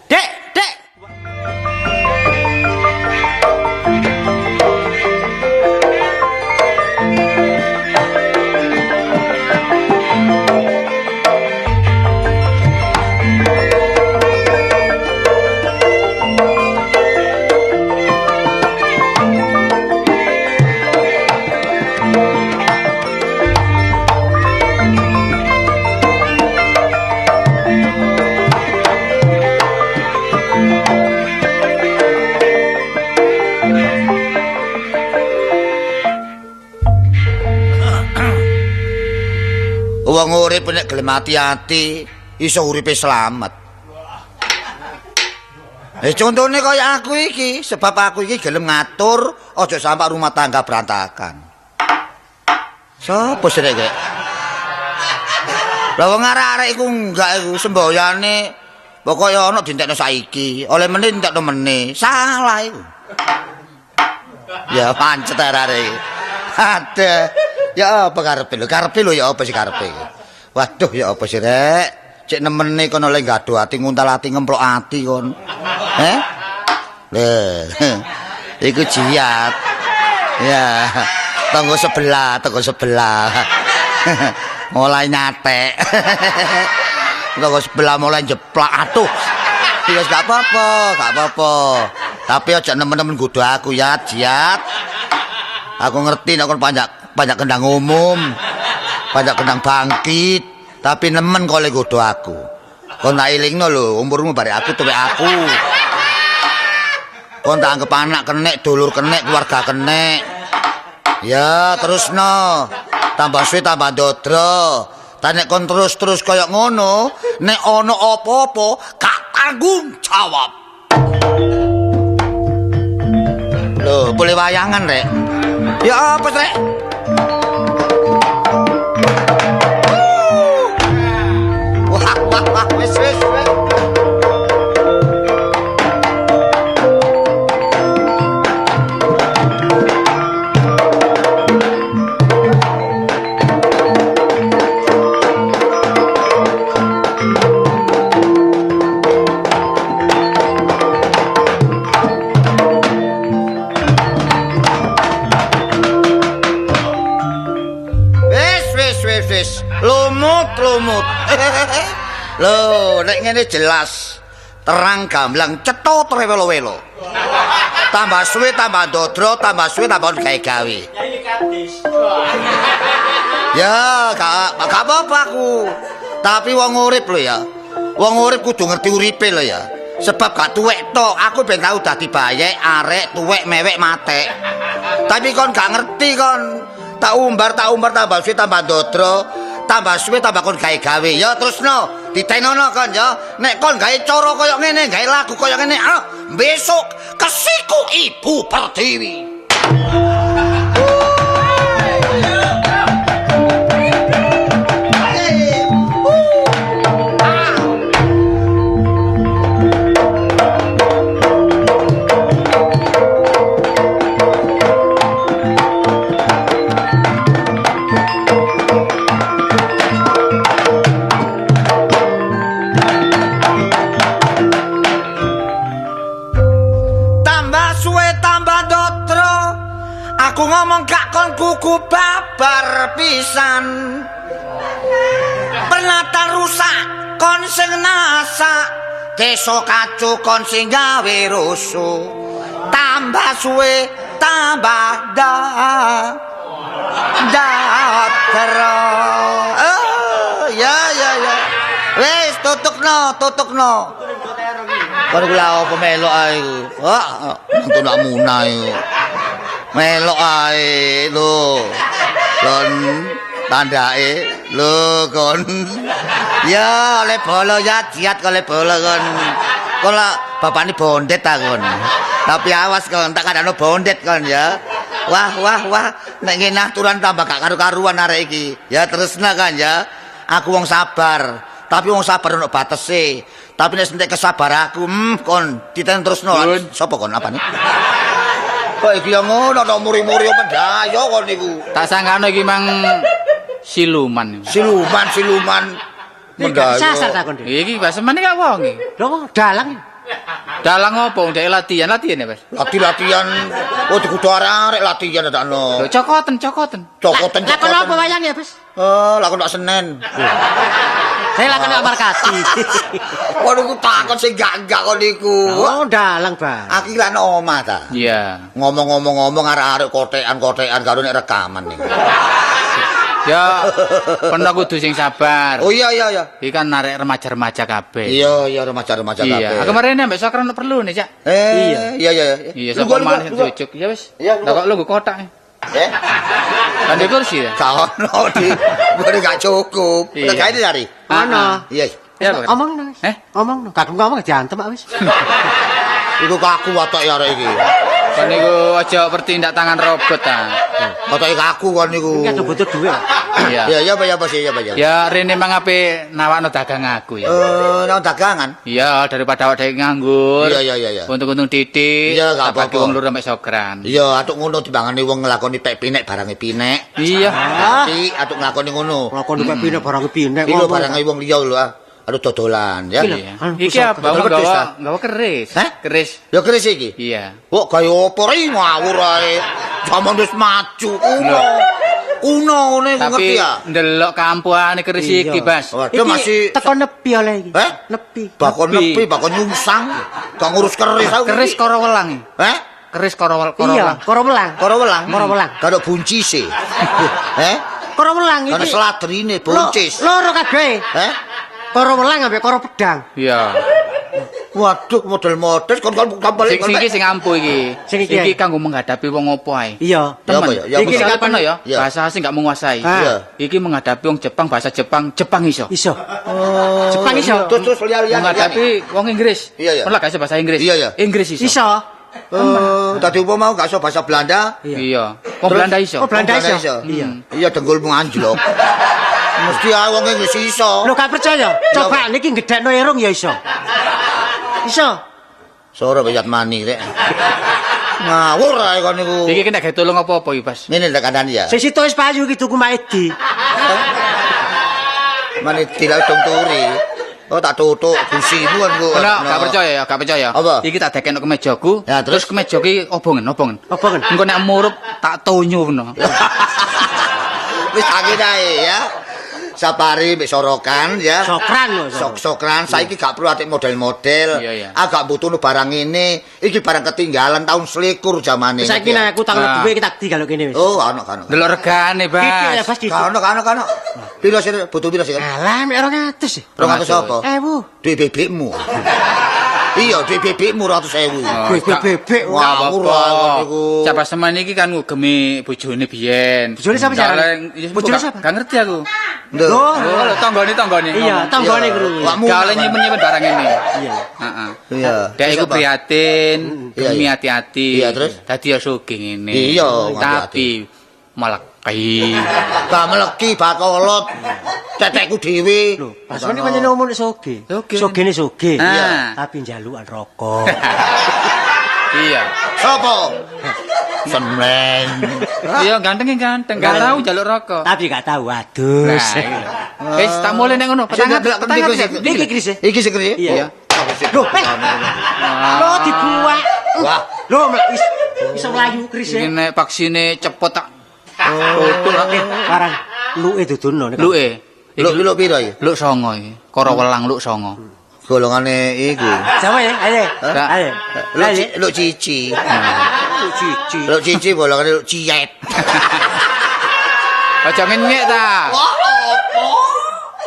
S4: Dek, Dek.
S2: Wong urip nek gelem ati-ati iso uripe slamet. Contone kaya aku iki, sebab aku iki gelem ngatur aja sampai rumah tangga berantakan. Sopo sih rek? Lah wong arek-arek iku enggak iku semboyane pokoke ana dintekno saiki, oleh meneh dintekno meneh. Salah iku. Ya pancet arek-arek iki. Aduh. Ya apa karepe lho? Karepe lho ya apa sih karepe iki? Waduh ya apa sih rek? Cek nemene kono le gaduh ati nguntal ati ngemplok ati kon. Heh? Lho. Iku jiat. Ya. Tangga sebelah, tangga sebelah. Mulai nyatek. Tangga sebelah mulai jeplak atuh. Wis gak apa-apa, gak apa-apa. Tapi aja nemen-nemen nggodho aku ya, jiat. Aku ngerti nek kon panjak kendang umum, panjak kendang bangkit, tapi nemen kok le nggodho aku. Kon tak elingno lho, umurmu barek aku tuwek aku. Kon tak anggap anak kenek, dulur kenek, keluarga kenek. Ya, terusno. Tambah suwe tambah ndodro. Ta nek kon terus-terus kaya ngono, nek ana apa-apa gak tanggung jawab. Lho, boleh wayangan rek. Ya apa rek? Wah, wah, wah, wis, wis, wis. Wis, lumut, lumut. Lho, nek ngene jelas. Terang gamblang cetha trewelo-welo. Tambah suwe tambah ndodro, tambah suwe tambah gawe-gawe. Ya, gak apa-apa aku. Tapi wong urip lho ya. Wong urip kudu ngerti uripe lho ya. Sebab gak tuwek tok, aku ben tau dadi bayek, arek, tuwek, mewek, matek. Tapi kon gak ngerti kon.
S7: Tak umbar tambah suwe tambah ndodro, tambah suwe tambah kon gawe-gawe. Ya terusno, ditenono kon ya. Nek kon gawe cara kaya ngene, gawe lagu kaya ngene, ah besok kesiku Ibu Pertiwi. Aku ngomong gak kon kuku babar pisan. Pernatan rusak kon sing nasak, desa kacu kon sing gawe rusuh. Tambah suwe tambah dadro. Oh, ya ya ya. Wis tutukno. Kon iku lha opo melok ae iku. Wah, nonton nak munah iku. Melok ae lho. Lon tandake lho kon. Ya oleh bolo ya jiat oleh bolo kon. Kon lak bapakne bondet ta kon. Tapi awas kon tak kandhano bondet kon ya. Wah wah wah nek ngene aturan tambah gak karu-karuan arek iki. Ya terusna kan ya. Aku wong sabar, tapi wong sabar ono batese. Tapi nek entek kesabar aku, kon diten terusno. Sapa kon apane? Kok iki yo ngono to muri-muri mendayo kon niku.
S6: Tak sangkano iki mang siluman.
S7: Siluman mendayo.
S3: Sasar ta kon.
S6: Iki basemane gak wong iki.
S3: Lho dalang.
S6: Dalang opo wong dhek latihan ya, Mas?
S7: Latihan. Oh dikudu arek latihan dadakno.
S6: Lho cokoten.
S7: Cokoten.
S3: Lakon apa wayang ya, Bos?
S7: Oh, lakon tak Senen.
S3: Saya lakon tak Markati.
S7: Kon niku takon sing gak-gak kon niku.
S3: Oh, dalang, Bang.
S7: Aku iki lak nang omah ta.
S6: Iya.
S7: Ngomong-ngomong arek-arek kotekan-kotekan karo nek rekaman niku.
S6: Ya, peno kudu sing sabar.
S7: Oh iya iya iya.
S6: Iki kan arek remaja-remaja kabeh.
S7: Iya iya remaja-remaja kabeh.
S6: Iya. Aku kemarin ambek Sokran perlu nih, Cak.
S7: Iya iya iya.
S6: Iya, sapa maneh diujuk. Ya wis.
S7: Lah
S6: kok lu nggo kotak.
S7: Eh?
S6: Kan di kursi ya?
S7: Gak ono di. Gua gak cukup. Gawe dari.
S3: Ono.
S7: Iya.
S3: Omong no. Omong no. Gak ngomong diantem wis.
S7: Iku kaku watak ya arek iki.
S6: Kon niku aja bertindak tangan robot ta.
S7: Watake kaku kon niku.
S3: Iki butuh duit.
S6: Iya.
S7: Ya ya apa sih ya apa ya.
S6: Ya rene mang ape nawakno dagang aku ya.
S7: Nang dagangan.
S6: Iya, daripada awak dhewe nganggur.
S7: Iya iya iya.
S6: Untung-untung titik.
S7: Iya, gak apa-apa.
S6: Bagi wong loro sampe sokran.
S7: Iya, atuk ngono timbangane wong nglakoni pek pinek barange pinek.
S6: Iya.
S7: Tapi atuk nglakoni ngono.
S3: Nglakoni pek pinek barange pinek.
S7: Iki lho barange wong liya lho ah. Aduh dodolan ya.
S6: Iki apa nggawa keris. Keris.
S7: Ya keris iki.
S6: Iya.
S7: Kok gawe opo ri ngawur ae. Jaman wis maju kuno. Kuno ngene ngerti ya.
S6: Tapi ndelok kampuane keris iki, Bas.
S7: Waduh masih
S3: teko nepi oleh iki. Nepi.
S7: Bakon nepi, bakon nyungsang. Gak ngurus keris aku.
S6: Keris karo welang.
S7: Heh?
S6: Keris karo welang.
S3: Iya, karo welang.
S7: Karo welang.
S3: Karo welang.
S7: Karo buncise. Heh?
S3: Karo welang iki.
S7: Karo seladrine buncis.
S3: Loro kabeh.
S7: Heh?
S3: Koro welang ambek koro pedang.
S6: Iya.
S7: Waduh, model-model kon kon
S6: sing iki sing ampuh iki. Iki kanggo menghadapi wong opo ae.
S3: Iya.
S6: Temen. Iki kapan ya? Bahasa asing gak menguasai.
S7: Iya.
S6: Iki menghadapi wong Jepang bahasa Jepang, Jepang iso.
S3: Iso.
S7: Oh.
S3: Jepang iso.
S7: Terus terus liya-liya.
S6: Menghadapi wong Inggris.
S7: Iya, iya.
S6: Kon lak gak iso bahasa Inggris.
S7: Iya, iya.
S6: Inggris iso.
S3: Iso.
S7: Oh, tadi umpama mau gak iso bahasa Belanda.
S6: Iya. Wong Belanda iso.
S3: Wong Belanda iso.
S7: Iya. Iya dengkulmu anjlok. Mesti ae wong Inggris iso.
S3: Lho gak percaya? Coba niki ngedekno irung ya iso. Iso.
S7: Sore bayat mani rek. Ngawur ae kon niku.
S6: Iki kena gawe tolong apa-apa iki, Bas.
S7: Ngene lho kandhani ya.
S3: Sing situ wis payu iki tuku Maedi.
S7: Manedi lak dong turi. Oh tak tutuk gusimu kon ku.
S6: Ora gak percaya ya, gak percaya.
S7: Apa?
S6: Iki tak dekekno kemejaku,
S7: Ya, terus?
S6: terus kemeja ki obongen, obongen.
S3: Obongen.
S6: Engko nek murup tak tonyo ngono.
S7: Wis tak ae ya. Sapari mbek sorokan ya.
S3: Sokran lho.
S7: Sok-sokran saiki gak perlu atik model-model.
S6: Iya, iya.
S7: Agak butuh barang ini. Iki barang ketinggalan tahun selikur zamane.
S3: Saiki nek aku tanggal
S6: Nah.
S3: duwe iki tak di kalau kene wis.
S7: Oh, ono ono.
S6: Delok regane,
S3: Iki ya
S6: Bas.
S3: Bas iki.
S7: Ono ono ono. Piro sih butuh piro sih?
S3: Alah mek 200.
S7: 200 apa?
S3: 1000.
S7: Duit bebekmu. Iya, duit bebekmu 200.000.
S3: Bebek bebek.
S7: Ngawur ae iku.
S6: Cak Baseman iki kan ngugemi bojone biyen.
S3: Bojone sapa
S6: carane?
S3: Bojone sapa?
S6: Gak ngerti aku.
S7: Lho.
S6: Oh, tanggane-tanggane.
S3: Iya, tanggane krungu.
S6: Gak oleh nyimpen-nyimpen barang ini.
S3: Iya.
S6: Heeh.
S7: Iya.
S6: Dek iku prihatin, gemi hati-hati.
S7: Iya, terus?
S6: Dadi ya sugih ngene.
S7: Iya,
S6: tapi meleki.
S7: Gak meleki bakolot. Tetekku dhewe.
S3: Lho, Baseman iki pancen omong sugih. Sugihne sugih.
S6: Iya.
S3: Tapi njalukan rokok.
S6: Iya.
S7: Sopo? Seneng.
S6: Iya, ganteng ganteng. Gak tau njaluk rokok.
S3: Tapi gak tau adus.
S6: Wis tak mulai nek ngono. Petangan petangan.
S3: Iki kris.
S7: Iki sing kris.
S3: Iya. Lho, lho dibuak.
S7: Wah.
S3: Lho, iso mlayu kris.
S6: Iki nek vaksine cepet tak.
S3: Tutuk barang luke dudono nek.
S6: Luke.
S7: Luk piro iki?
S6: Luk 9 iki. Kara welang luk 9.
S7: Golongane iku.
S3: Sama ya, ayo. Ayo.
S7: Luk cici.
S3: Luk cici.
S7: Luk cici golongane luk ciyet.
S6: Aja ngenyek ta.
S7: Wah, opo?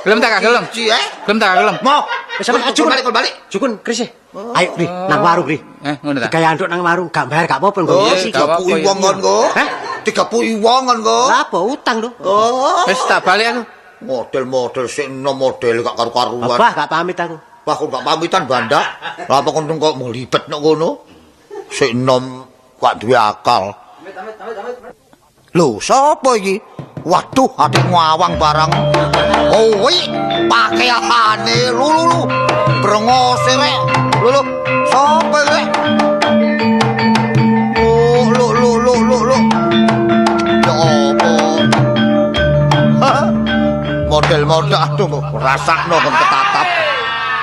S6: Gelem ta gak gelem?
S7: Cici, eh?
S6: Gelem ta gak gelem?
S7: Mo.
S3: Wis sampe
S7: balik balik.
S3: Jukun kris. Ayo Kri, nang warung Kri.
S6: Ngono ta.
S3: Digawe anduk nang warung, gak bayar gak apa-apa nggo.
S7: Oh, 30 wong kon kok.
S3: Hah?
S7: 30 wong kon kok.
S3: Lah apa utang lho.
S7: Oh.
S6: Wis tak balik aku.
S7: Model-model sing enom model gak karu-karuan.
S3: Wah, gak pamit aku.
S7: Wah, kok gak pamitan bandak. Lah apa kon kok mulibet nek ngono? Sik enom gak duwe akal. Lho, sapa iki? Waduh, ati ngawang barang. Oh, iki pakaiane lho lho lho. Brengose rek. Lho lho, sapa iki rek? Oh, lho lho lho lho lho. Ya apa? Model-model aduh rasakno kon ketatap.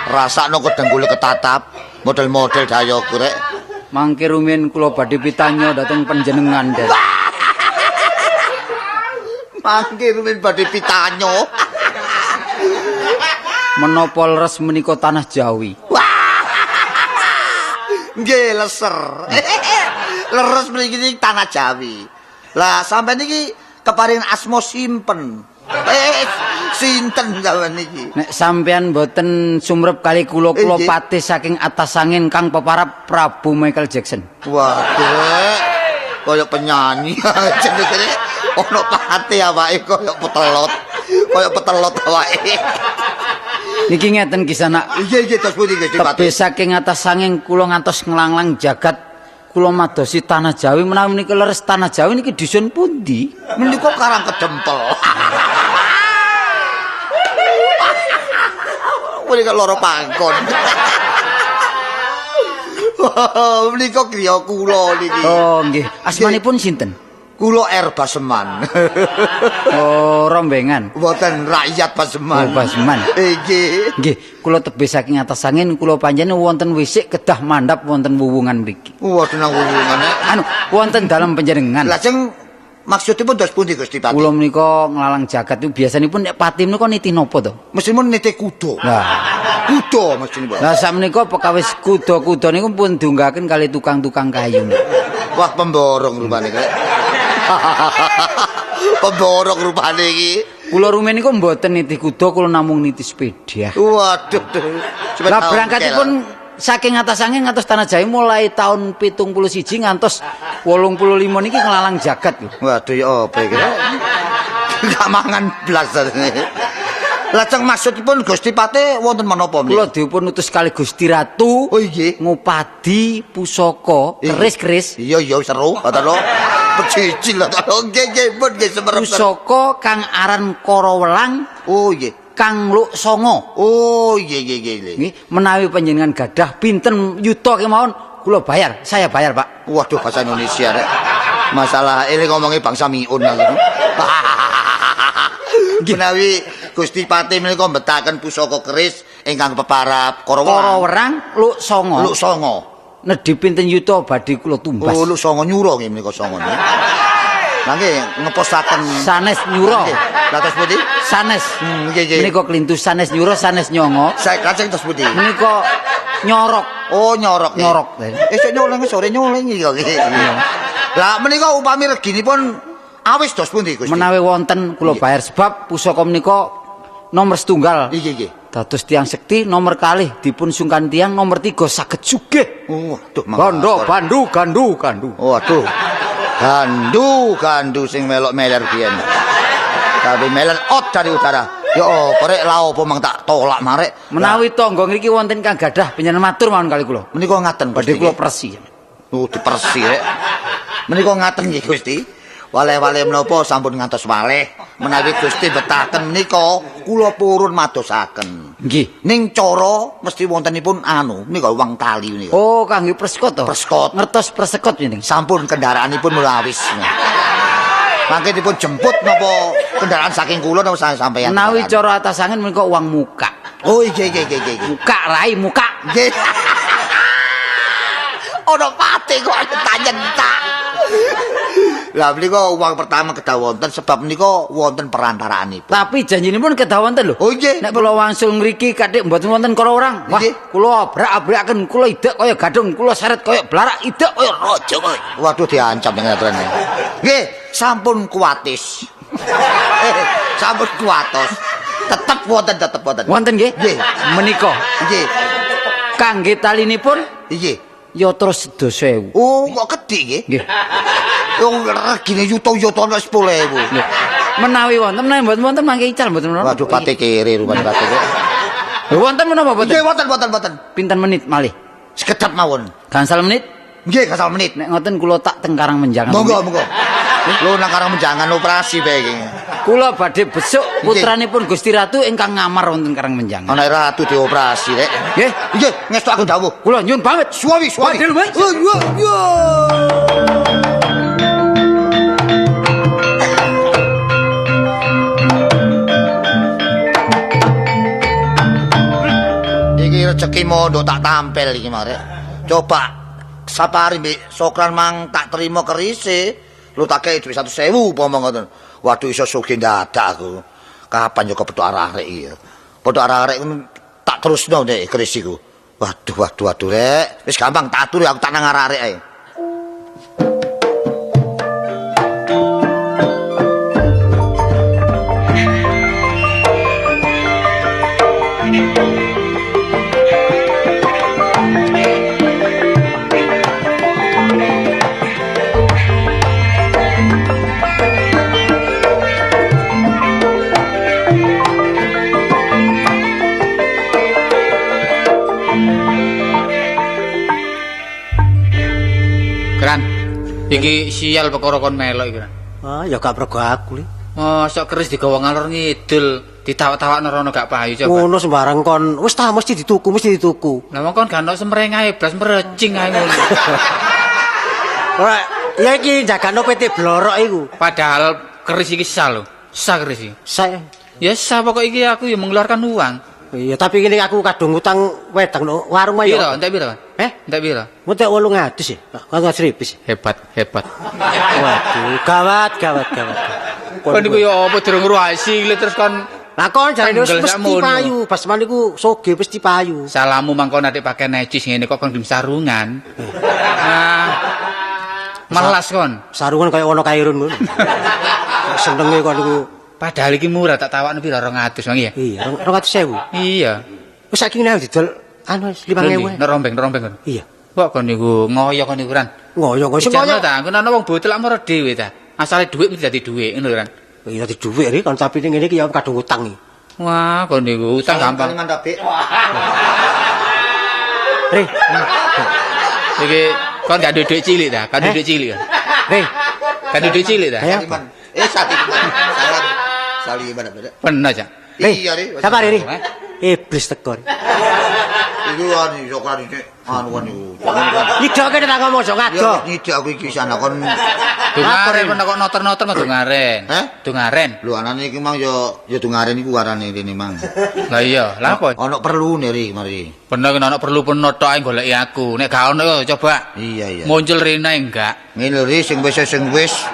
S7: Rasakno kedengkule ketatap. Model-model dayoku rek.
S2: Mangke rumiyin kula badhe pitanya dhateng panjenengan, Den.
S7: Mangke rumiyin badhe pitanya.
S2: Menapa leres menika tanah Jawi?
S7: Nggih, leser. Leres mriki tanah Jawi. Lah sampeyan niki keparingan asma simpen. Sinten sampeyan niki?
S2: Nek sampeyan mboten sumrep kali kula, kula patih saking atas angin kang peparap Prabu Michael Jackson.
S7: Waduh, kaya penyanyi jenenge ono patih awake kaya petelot. Kaya petelot awake.
S2: Niki ngeten kisana.
S7: Nggih nggih terus pundi Gusti Patih?
S2: Tebih saking atas angin kula ngantos nglanglang jagat kula madosi tanah Jawi menawi menika leres tanah Jawi niki dusun pundi?
S7: Menika Karang Kedempel. Menika loro pangkon. Menika griya kula niki.
S2: Oh nggih. Asmanipun sinten?
S7: Kula R Baseman.
S2: Oh, rombengan.
S7: Mboten rakyat Baseman.
S2: Oh, Baseman.
S7: Nggih.
S2: Nggih, kula tebih saking atas angin kula panjenengan wonten wisik kedah mandhap wonten wuwungan mriki.
S7: Wonten wuwungan.
S2: Anu, wonten dalem panjenengan.
S7: Lajeng maksudipun dos pundi Gusti Patih?
S2: Kula menika nglalang jagat niku biasanipun nek pati menika nitih napa to?
S7: Mestinipun nitih kuda.
S2: Lah,
S7: kuda mestinipun.
S2: Lah sakmenika pekawis kuda-kuda niku pun diunggahaken kali tukang-tukang kayu.
S7: Wah, pemborong rupane kek. Pemborong rupane iki.
S2: Kula rumiyin niku mboten nitih kuda, kula namung nitih sepeda.
S7: Waduh.
S2: Lah berangkatipun saking atas angin ngantos tanah Jawi mulai tahun 71 ngantos 85 niki nglalang jagat lho.
S7: Waduh ya apa iki? Gak mangan blas jarene. Lajeng maksudipun Gusti Patih wonten menapa menika?
S2: Kula dipun utus kali Gusti Ratu.
S7: Oh nggih.
S2: Ngupadi pusaka keris-keris.
S7: Iya iya seru kata lho. Pecicil lho. Nggih nggih pun nggih semerep.
S2: Pusaka kang aran Karawelang.
S7: Oh nggih.
S2: Kang Luk Songo.
S7: Oh nggih nggih nggih.
S2: Nggih, menawi panjenengan gadah pinten yuta kemawon kula bayar. Saya bayar, Pak.
S7: Waduh bahasa Indonesia rek. Masalah ini ngomongi bangsa miun aku. Menawi Gusti Patih menika mbetaken pusaka keris ingkang peparap Karawerang.
S2: Karawerang Luk Songo.
S7: Luk Songo.
S2: Nedhi pinten yuta badhe kula tumbas.
S7: Oh, Luk Songo nyura nggih menika songo. Lah nggih ngeposaken
S2: sanes nyura.
S7: Lah terus pundi?
S2: Sanes.
S7: Nggih nggih.
S2: Menika klintu sanes nyura sanes nyongo.
S7: Lajeng terus pundi?
S2: Menika nyorok.
S7: Oh, nyorok.
S2: Nyorok.
S7: Esuk nyoleng sore nyoleng iki kok. Lah menika upami reginipun awis dos pundi Gusti?
S2: Menawi wonten kula bayar sebab pusaka menika nomor setunggal.
S7: Nggih nggih.
S2: Dados tiyang sekti nomor kalih dipun sungkan tiyang nomor 3 saged sugih.
S7: Waduh,
S2: Gondo bandu gandu gandu.
S7: Waduh. Gandu gandu sing melok meler biyen. Tapi meler ot dari udara. Ya apa rek la apa mang tak tolak marek.
S2: Menawi tangga ngriki wonten kang gadah panjenengan matur mawon kali kula.
S7: Menika ngaten
S2: Badhe kula presi.
S7: Oh, dipersi rek. Menika ngaten nggih Gusti. Waleh-waleh menapa sampun ngantos waleh. Menawi Gusti betaken menika kula purun madosaken.
S2: Nggih.
S7: Ning cara mesti wontenipun anu menika wang tali menika.
S2: Oh, kangge preskot to?
S7: Preskot.
S2: Ngertos presekot jeneng.
S7: Sampun kendaraanipun mulawis. Mangke dipun jemput napa kendaraan saking kula napa sampeyan?
S2: Menawi cara atas angin menika uang muka.
S7: Oh iya iya iya iya.
S2: Muka rai muka.
S7: Nggih. Ono pate kok nyentak. Lah menika uang pertama kedah wonten sebab menika wonten perantaraanipun.
S2: Tapi janjinipun kedah wonten lho.
S7: Oh nggih.
S2: Nek kula wangsul ngriki kathik mboten wonten kala orang. Wah, kula abrak-abraken, kula idek kaya gadung, kula seret kaya blarak, idek kaya raja kaya.
S7: Waduh diancam dengan aturane. Nggih, sampun kuatis. Sampun kuatos. Tetep wonten, tetep wonten.
S2: Wonten nggih?
S7: Nggih.
S2: Menika.
S7: Nggih.
S2: Kangge talinipun
S7: nggih.
S2: Ya terus 10.000.
S7: Oh, kok gedhi nggih?
S2: Nggih.
S7: Wong regine yuta-yuta ana 10.000.
S2: Menawi wonten, menawi mboten wonten mangke ical mboten menapa.
S7: Waduh pate kere rupane pate kok.
S2: Lho wonten menapa mboten?
S7: Nggih wonten wonten wonten.
S2: Pinten menit malih?
S7: Sekedap mawon.
S2: Gangsal menit?
S7: Nggih, gangsal menit.
S2: Nek ngoten kula tak teng Karang Menjangan.
S7: Monggo, monggo. Lho nang Karang Menjangan operasi bae iki.
S2: Kula badhe besuk putranipun Gusti Ratu ingkang ngamar wonten Karang Menjangan.
S7: Ana ratu dioperasi rek.
S2: Nggih.
S7: Nggih, ngestokaken dawuh.
S2: Kula nyuwun pamit.
S7: Suwi, suwi.
S2: Badhe
S7: Yo yo. Iki rezeki mondok tak tampil iki marek. Coba sapari mbek Sokran mang tak terima kerise. Lu tak kei dhuwit 100.000 upama ngoten. Waduh iso sugih ndadak aku. Kapan yo kepethuk arek-arek iki ya. Pethuk arek-arek tak terusno nek keris iku. Waduh waduh waduh rek. Wis gampang tak atur aku tak nang arek-arek ae.
S6: Iki sial perkara kon melok iki.
S3: Ah, ya gak pergo aku li.
S6: Mosok keris digawa ngalor ngidul, ditawak-tawakno rono gak payu coba.
S3: Ngono sembarang kon, wis ta mesti dituku, mesti dituku.
S6: Lah wong kon gak ono semrengae blas merecing ae ngono.
S3: Ora, ya iki jagano PT Blorok iku.
S6: Padahal keris iki sah lho. Sah keris iki.
S3: Sah.
S6: Ya sah pokok iki aku ya mengeluarkan uang.
S3: Iya, tapi ini aku kadung utang wedang no warung ayo.
S6: Piro, entek piro?
S3: Eh,
S6: entek piro?
S3: Entek 800 ya. 800 ribu.
S6: Hebat, hebat.
S3: Waduh, gawat, gawat, gawat.
S6: Kon niku ya apa durung ruasi terus kon
S3: Lah kon jarene wis mesti payu, basman niku soge mesti payu.
S6: Salamu mangkon adik pakai necis ngene kok kon gelem sarungan. Ah. Melas kon.
S3: Sarungan kaya ono kairun ngono. Senenge kon niku.
S6: Padahal iki murah tak tawakno piro 200 mang ya.
S3: Iya, 200.000.
S6: Iya.
S3: Wis saiki ngene didol anu 5.000.
S6: Nerombeng, nerombeng kon.
S3: Iya.
S6: Kok kon niku ngoyo kon niku Ran.
S3: Ngoyo kok sing ngoyo.
S6: Ta, ngono ana wong botel lak moro dhewe ta. Asale dhuwit mesti dadi dhuwit ngono Ran.
S3: Iya dadi dhuwit ri kon tapi ngene iki ya kadung utang iki.
S6: Wah, kon niku utang gampang.
S3: Ri.
S6: Iki kon gak duwe dhuwit cilik ta? Gak duwe dhuwit cilik kan.
S3: Ri.
S6: Gak duwe dhuwit cilik ta?
S7: Saliman. Salam. Saliman apa?
S6: Pernah, Cak.
S7: Iya, Ri.
S3: Sabar, Ri. Iblis teko.
S7: Iku anu sokran iki anu kan iku.
S3: Nyidoke nek tak ngomong aja ngado.
S7: Nyidok aku iki sana kon
S6: dungaren kon kok noter-noter kok dungaren.
S7: Heh?
S6: Dungaren.
S7: Lho anane iki mang ya ya dungaren iku warane rene mang.
S6: Lah iya, lha apa?
S7: Ono perlune ri mari.
S6: Bener nek ono perlu peno tok ae goleki aku. Nek gak ono yo coba.
S7: Iya iya.
S6: Muncul rene enggak.
S7: Ngene lho ri sing wis sing wis.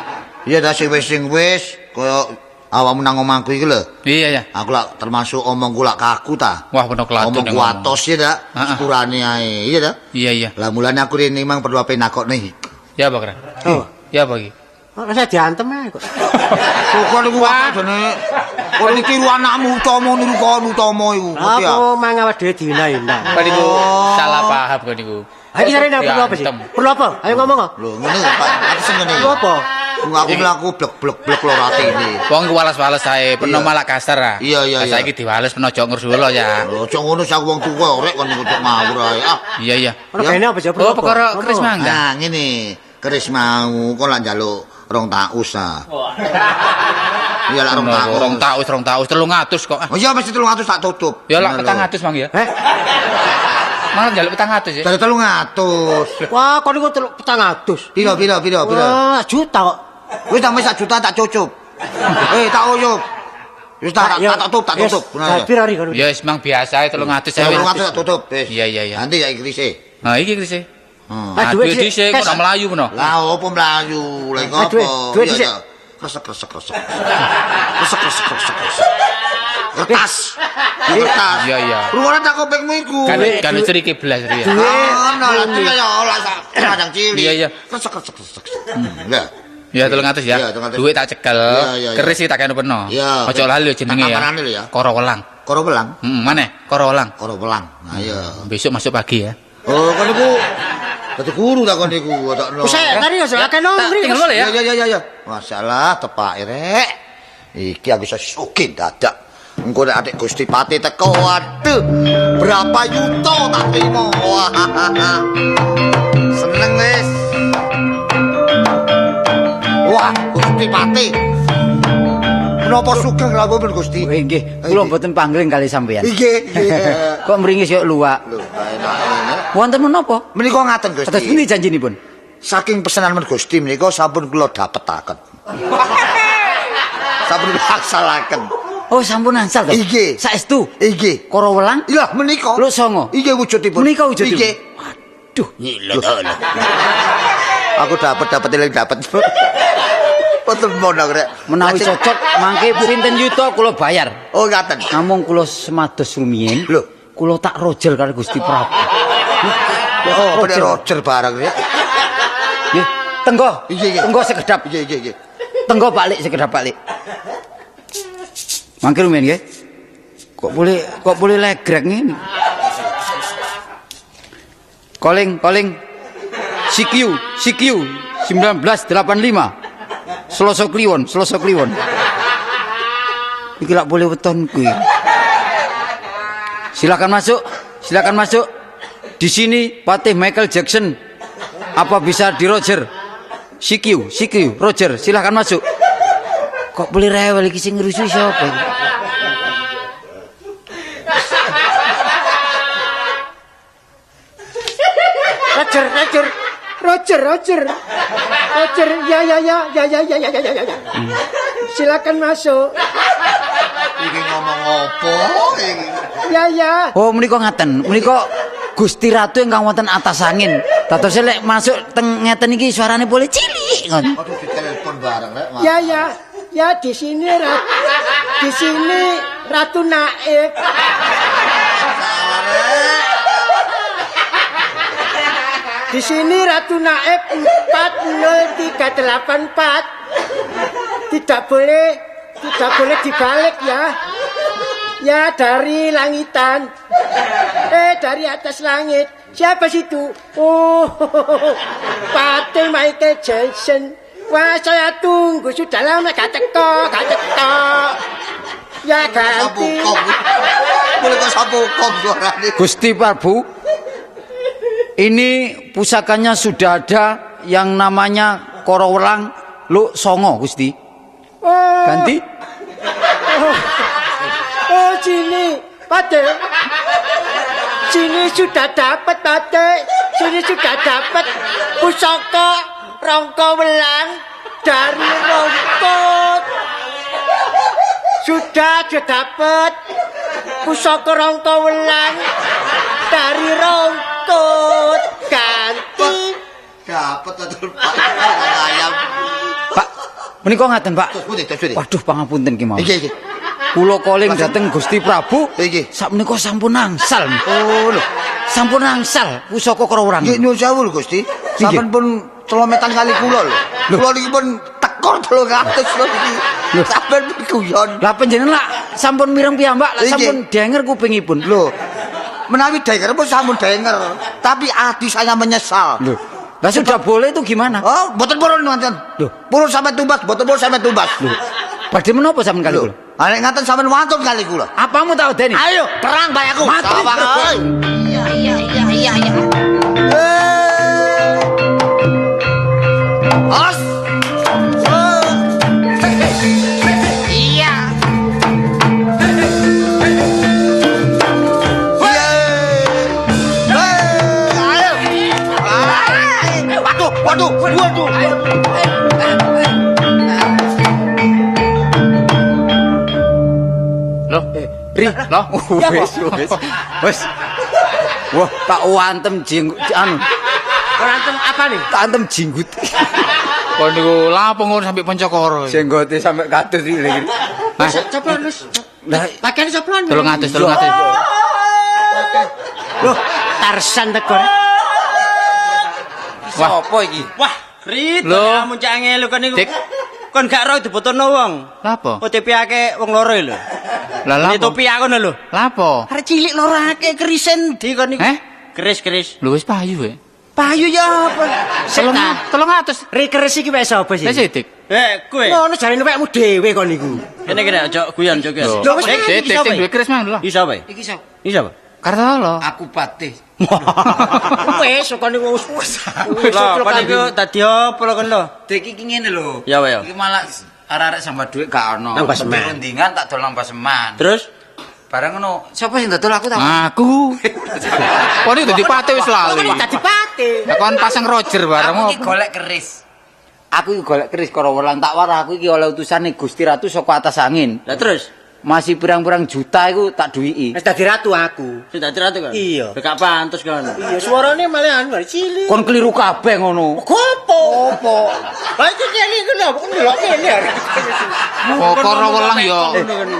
S7: Iya ta sing wis sing wis kaya awakmu nang omahku iki lho.
S6: Iya ya.
S7: Aku lak termasuk omongku lak kaku ta.
S6: Wah, peno kelatun.
S7: Omongku atos ya ta. Sepurane ae, iya ta?
S6: Iya iya.
S7: Lah mulane aku rene mang perlu ape nakokne iki.
S6: Ya apa, Kran?
S3: Oh.
S6: Ya apa iki?
S3: Ora saya diantem ae kok.
S7: Kok niku jane Kon tiru anakmu Utomo niru kon Utomo iku. Ngerti ya?
S3: Apa mang awak dhewe dihina-hina.
S6: Kon niku salah paham kon niku.
S3: Ayo kita rene perlu apa sih? Perlu apa? Ayo ngomong kok.
S7: Lho ngene lho Pak, aku sing ngene.
S3: Perlu apa?
S7: Aku mlaku blek-blek-blek lho atine.
S6: Wong iku wales-wales ae, peno
S7: Iya.
S6: malah kasar ah.
S7: Iya, iya,
S6: Lah
S7: iya.
S6: saiki diwales peno aja ngresula ya.
S7: Lho aja ngono sak wong tuwa rek kon ojo ngawur ae. Ah.
S6: Iya, iya.
S3: Ono gaene apa sih? Perlu
S6: Oh,
S3: apa?
S6: perkara
S3: Ngomong.
S6: keris mangga.
S7: Nah, ngene, keris mau kon lak njaluk 2 taus ah. Iya lak 2 taus.
S6: 2 taus, 2, 300 kok. Ah.
S7: Oh iya mesti 300 tak tutup.
S6: Ya lak
S7: Ngono lho.
S6: 400 mang ya.
S3: Heh?
S6: Malah njaluk 400 ya.
S7: Dari 300.
S3: Wah, kon niku 400.
S7: Piro piro piro piro.
S3: Wah, juta kok.
S7: Wis tak wis 1 juta tak cucup. Eh tak uyup. Wis tak tak tutup tak tutup.
S3: Lah piro ri kon?
S6: Ya wis mang biasa ae 300
S7: Ya
S6: ae.
S7: 300 tak tutup wis.
S6: Iya, iya, iya.
S7: Nanti ya krise.
S6: Nah iki krise.
S7: Hmm.
S3: Ah,
S6: Ah,
S3: duit
S6: duit
S3: dhisik.
S6: dhisik kok ora mlayu peno.
S7: Lah opo mlayu? Lah iku
S3: Ah,
S7: apa?
S3: duit
S7: Iya,
S3: dhisik.
S7: iya. Kresek kresek kresek. Kresek kresek kresek kresek. Kertas. Kertas.
S6: Iya, iya.
S7: Rungokne tak kupingmu iku.
S6: Kan kan cerike blas ya.
S7: Ono lah iki ya olah sak kadang cilik.
S6: Iya, iya.
S7: Kresek kresek kresek. Lah.
S6: Ya 300 ya.
S7: Iya, 300.
S6: Duit tak cekel.
S7: Iya, iya, iya.
S6: Keris iki tak kene peno.
S7: Iya.
S6: Aja lali jenenge ya.
S7: Tak kapanane lho ya.
S6: Koro welang.
S7: Koro welang.
S6: Heeh, maneh koro welang.
S7: Koro welang. Nah iya.
S6: Besok masuk pagi ya.
S7: Oh, kon niku dadi guru ta kon niku tak
S3: Wis tadi ya akeh nongri.
S6: Tinggal boleh ya.
S7: Ya ya ya ya. Masalah tepake rek. Iki aku iso sugih dadak. Engko nek adik Gusti Pati teko, waduh, berapa yuto tak terima. Wah. Seneng wis. Wah, Gusti Pati. Menapa sugeng rawuh pun Gusti?
S2: Nggih, kula mboten pangling kali sampeyan.
S7: Nggih, nggih.
S2: Kok mringis kok luwak.
S7: Lho, enak-enak.
S2: Wonten menapa?
S7: Menika ngaten Gusti.
S2: Atas pundi janjinipun?
S7: Saking pesenan men Gusti menika sampun kula dapetaken. Sampun kula angsalaken.
S2: Oh, sampun angsal to.
S7: Inggih.
S2: Saestu.
S7: Inggih.
S2: Koro welang
S7: Iya menika.
S2: Luk songo.
S7: Inggih wujudipun.
S2: Menika wujudipun.
S7: Inggih.
S2: Waduh,
S7: Lho. Aku dapet dapet eling dapet. Boten mono rek.
S2: menawi cocok mangke pinten yuta kula bayar.
S7: Oh ngaten.
S2: Namung kula semados rumiyin.
S7: Lho.
S2: Kula tak rojel karo Gusti Prabu.
S7: Oh, bener Roger bareng rek.
S2: Nggih, tenggo.
S7: Iya, iya.
S2: Tenggo sekedap.
S7: Iya iya iya.
S2: Tenggo Pak Lik sekedap Pak Lik. Mangke rumiyin nggih. Kok boleh legrek ngene. Calling, calling. CQ, CQ 1985. Selasa Kliwon, Selasa Kliwon. Iki lak boleh weton kuwi. Silakan masuk, silakan masuk. Di sini Patih Michael Jackson. Apa bisa di Roger? CQ, CQ, Roger, silakan masuk. Kok boleh rewel iki sing ngrusuhi sapa iki?
S3: Roger, Roger. Roger, Roger. Roger, ya ya ya ya ya ya ya ya ya. Silakan masuk.
S7: Iki ngomong opo iki?
S3: Ya ya.
S2: Oh, menika ngaten. Menika Gusti Ratu ingkang wonten atas angin. Dadose lek masuk teng ngeten iki suarane boleh cilik ngoten.
S7: Aduh ditelepon bareng rek.
S3: Ya ya. Ya di sini di sini Ratu Naib. Di sini Ratu Naib 40384. Tidak boleh dibalik ya. Ya dari langitan. Dari atas langit. Siapa situ? Oh, Patih Michael Jackson. Wah, saya tunggu sudah lama gak teko, gak teko. Ya ganti.
S7: Boleh kok sapu kom suarane.
S2: Gusti Prabu, ini pusakanya sudah ada yang namanya Koro Welang Luk Songo, Gusti.
S3: Oh.
S2: Ganti.
S3: Oh, sini, Patih. Sini sudah dapat, Patih. Sini sudah dapat pusaka Rongko Welang dari Rongkot. Sudah dapat pusaka Rongko Welang dari Rongkot. Ganti.
S7: Dapat atur Pak ayam.
S2: Pak, menika ngaten, Pak.
S7: Terus pundi, terus pundi?
S2: Waduh, pangapunten ki mau.
S7: Iki iki.
S2: Kula koling dhateng Gusti Prabu.
S7: Iki.
S2: Sakmenika sampun angsal.
S7: Oh lho.
S2: Sampun angsal pusaka Koro Welang.
S7: Nggih nyuwun sewu lho Gusti. Sampeyan pun celometan kali kula lho. Kula niki pun teko Rekor 300 lho iki. Sampeyan guyon.
S2: Lah panjenengan lak sampun mireng piyambak, lak sampun denger kupingipun.
S7: Lho. Menawi denger pun sampun denger, tapi hati saya menyesal.
S2: Lho. Lah sudah boleh itu gimana?
S7: Oh, mboten purun ngoten.
S2: Lho.
S7: Purun sampe tumbas, mboten purun sampe tumbas.
S2: Lho. Badhe menapa sampean kali kula?
S7: Ha nek ngaten sampean wantun kali kula.
S2: Apamu tak udeni?
S7: Ayo, perang bae aku.
S2: Mati.
S5: Iya.
S7: Os.
S5: Iya.
S7: Waduh, waduh, waduh.
S6: Loh, Ri, loh.
S2: Wis, wis. Wis. Wah, tak wantem jenggut anu.
S3: Ora antem apa nih?
S2: Tak antem jenggut.
S6: Kon niku lapo ngono sampe Pancakara.
S2: Jenggote sampe kados iki lho.
S6: Mas,
S3: Coplon wis.
S2: Lah
S3: Pakaian coplon.
S6: 300, 300.
S3: Loh, Tarsan tekor.
S6: Wah.
S2: sapa iki?
S4: Wah, Rit,
S6: Loh.
S4: kamu cak angel kon niku.
S6: Dik.
S4: Kon gak ro dibutuhno wong.
S6: Lapo?
S4: OTP akeh wong loro lho.
S6: Lah
S4: Ini
S6: lapo?
S4: topi aku lho.
S6: Lapo?
S4: Arek cilik loro akeh kerisen ndi kon niku.
S6: Eh?
S4: Keris-keris.
S6: Lho wis payu e.
S4: Payu ya apa?
S6: 300.
S3: Ri keris iki wek sapa sih?
S6: Lah sidik.
S4: Eh, kowe.
S3: Ngono jarene wekmu dhewe kon niku.
S4: Kene kene aja guyon, aja guyon.
S3: Lho, wis
S6: Sik,
S4: Iki sapa
S6: sing duwe keris mang lho.
S4: Iki sapa?
S2: Iki sapa?
S4: Iki sapa?
S6: Kartolo.
S2: Aku patih.
S3: Wis kon niku wis.
S4: Lho, kon niku dadi apa lho kon lho?
S2: Dik iki ngene lho.
S4: Ya, Pak, ya.
S2: Iki malah arek-arek sambat dhuwit gak ono.
S3: Nang Baseman.
S2: Rundingan tak dol nang Baseman.
S4: Terus
S2: Bareng ngono, sapa sing dodol aku tak?
S6: Aku. Kon niku dadi patih wis lali.
S3: Kon dadi patih.
S6: Lah kon pasang Roger bareng
S2: Aku iki
S6: apa?
S2: golek keris. Aku iki golek keris karo welang tak warah aku iki oleh utusane Gusti Ratu saka atas angin.
S4: Lah terus
S2: Masih pirang-pirang juta iku tak duwiki.
S3: Wis dadi ratu aku.
S4: sing dadi ratu kon.
S3: Iya.
S4: Lho, Gak pantes kon.
S3: Iya, suarane malah anu cilik.
S2: Kon keliru kabeh ngono.
S3: Gopo? Opo? Lah iki kene iku lho, kok ndelok kene arek.
S6: Oh, karo welang ya.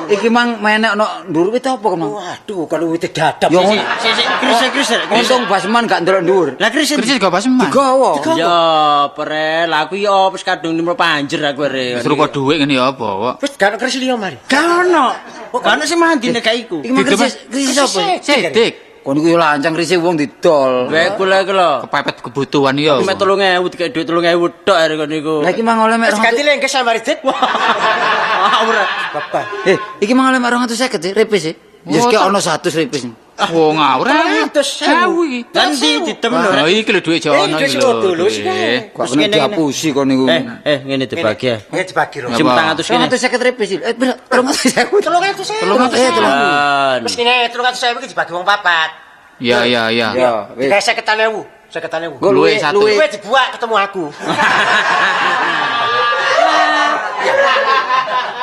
S2: Iki mang menek ono ndur wit apa kok, Mang?
S3: Waduh, kalau wit dadap.
S2: Ya
S4: Sik sik keris keris.
S2: Untung Basman gak ndelok dhuwur.
S4: Lah keris
S6: Keris gak Baseman.
S2: Digawa.
S4: Ya, pre, lah aku ya wis kadung nimro panjer aku re.
S6: Wis ruko dhuwit ngene ya apa kok.
S3: Wis gak ono keris liya mari.
S4: Gak ono. Gak ono sing mandi nek gak iku.
S2: Iki mang keris keris apa?
S6: Sidik.
S2: Kon iku yo lancang kerise wong didol.
S4: Wae kula iku lho.
S6: Kepepet kebutuhan ya.
S4: Mek 3000 dikek dhuwit 3000 tok arek kon niku.
S2: Lah iki mang oleh mek
S3: Wis ganti lengkes mari Dik.
S4: Wah, ora.
S3: Bapak.
S2: Eh, iki mang oleh mek 250 sih, repis sih. Ya
S6: Oh,
S2: sik ono 100 repis.
S6: Wong ngawur.
S3: 300.000.
S6: iki.
S4: Lan ndi didem lho.
S6: Lah iki lho dhuwit jono
S3: Eh,
S6: iki
S3: sing
S6: lho.
S3: lho, sing kae.
S2: Kok kena diapusi kon niku.
S4: Eh, ngene dibagi ya.
S3: Ya dibagi lho.
S4: Sing 400 kene.
S2: 250 repis sih. Eh, piro? 350.
S3: 300.000.
S2: 300.000.
S3: Wis ngene 300.000 iki dibagi wong papat.
S6: Ya ya ya.
S2: Ya, wis.
S3: Digawe 50.000. 50.000.
S2: Nggo
S6: Luwe satu.
S2: luwe.
S3: Luwe dibuak ketemu aku.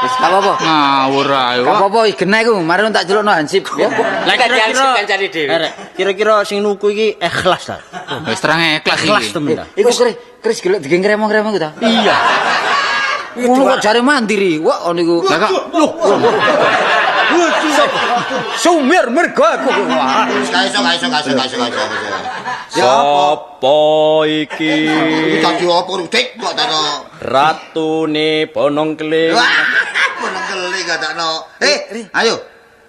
S2: Wis gak apa-apa.
S6: Ngawur ae.
S2: Gak apa-apa, genah iku. Mari tak celukno hansip ya.
S4: Lah kira-kira
S3: kancane dhewe.
S4: Arek, kira-kira sing nuku iki ikhlas ta?
S6: Wis terang ikhlas
S4: Ikhlas
S6: iki.
S4: temen ta.
S2: Iku keris keris gelek digeng kremong-kremong iku ta.
S4: Iya.
S2: Ngono kok jare mandiri. Wah, ngono iku.
S6: Lah kok
S2: Sumir mergo aku. Wah.
S7: Wis gak iso, gak iso, gak iso, gak iso, gak iso.
S2: Ya
S4: Sopo iki?
S7: Iki dadi apa Dik kok takno.
S4: Ratune Bonong Keling.
S7: Wah, bonong keli gak takno. Eh, ayo.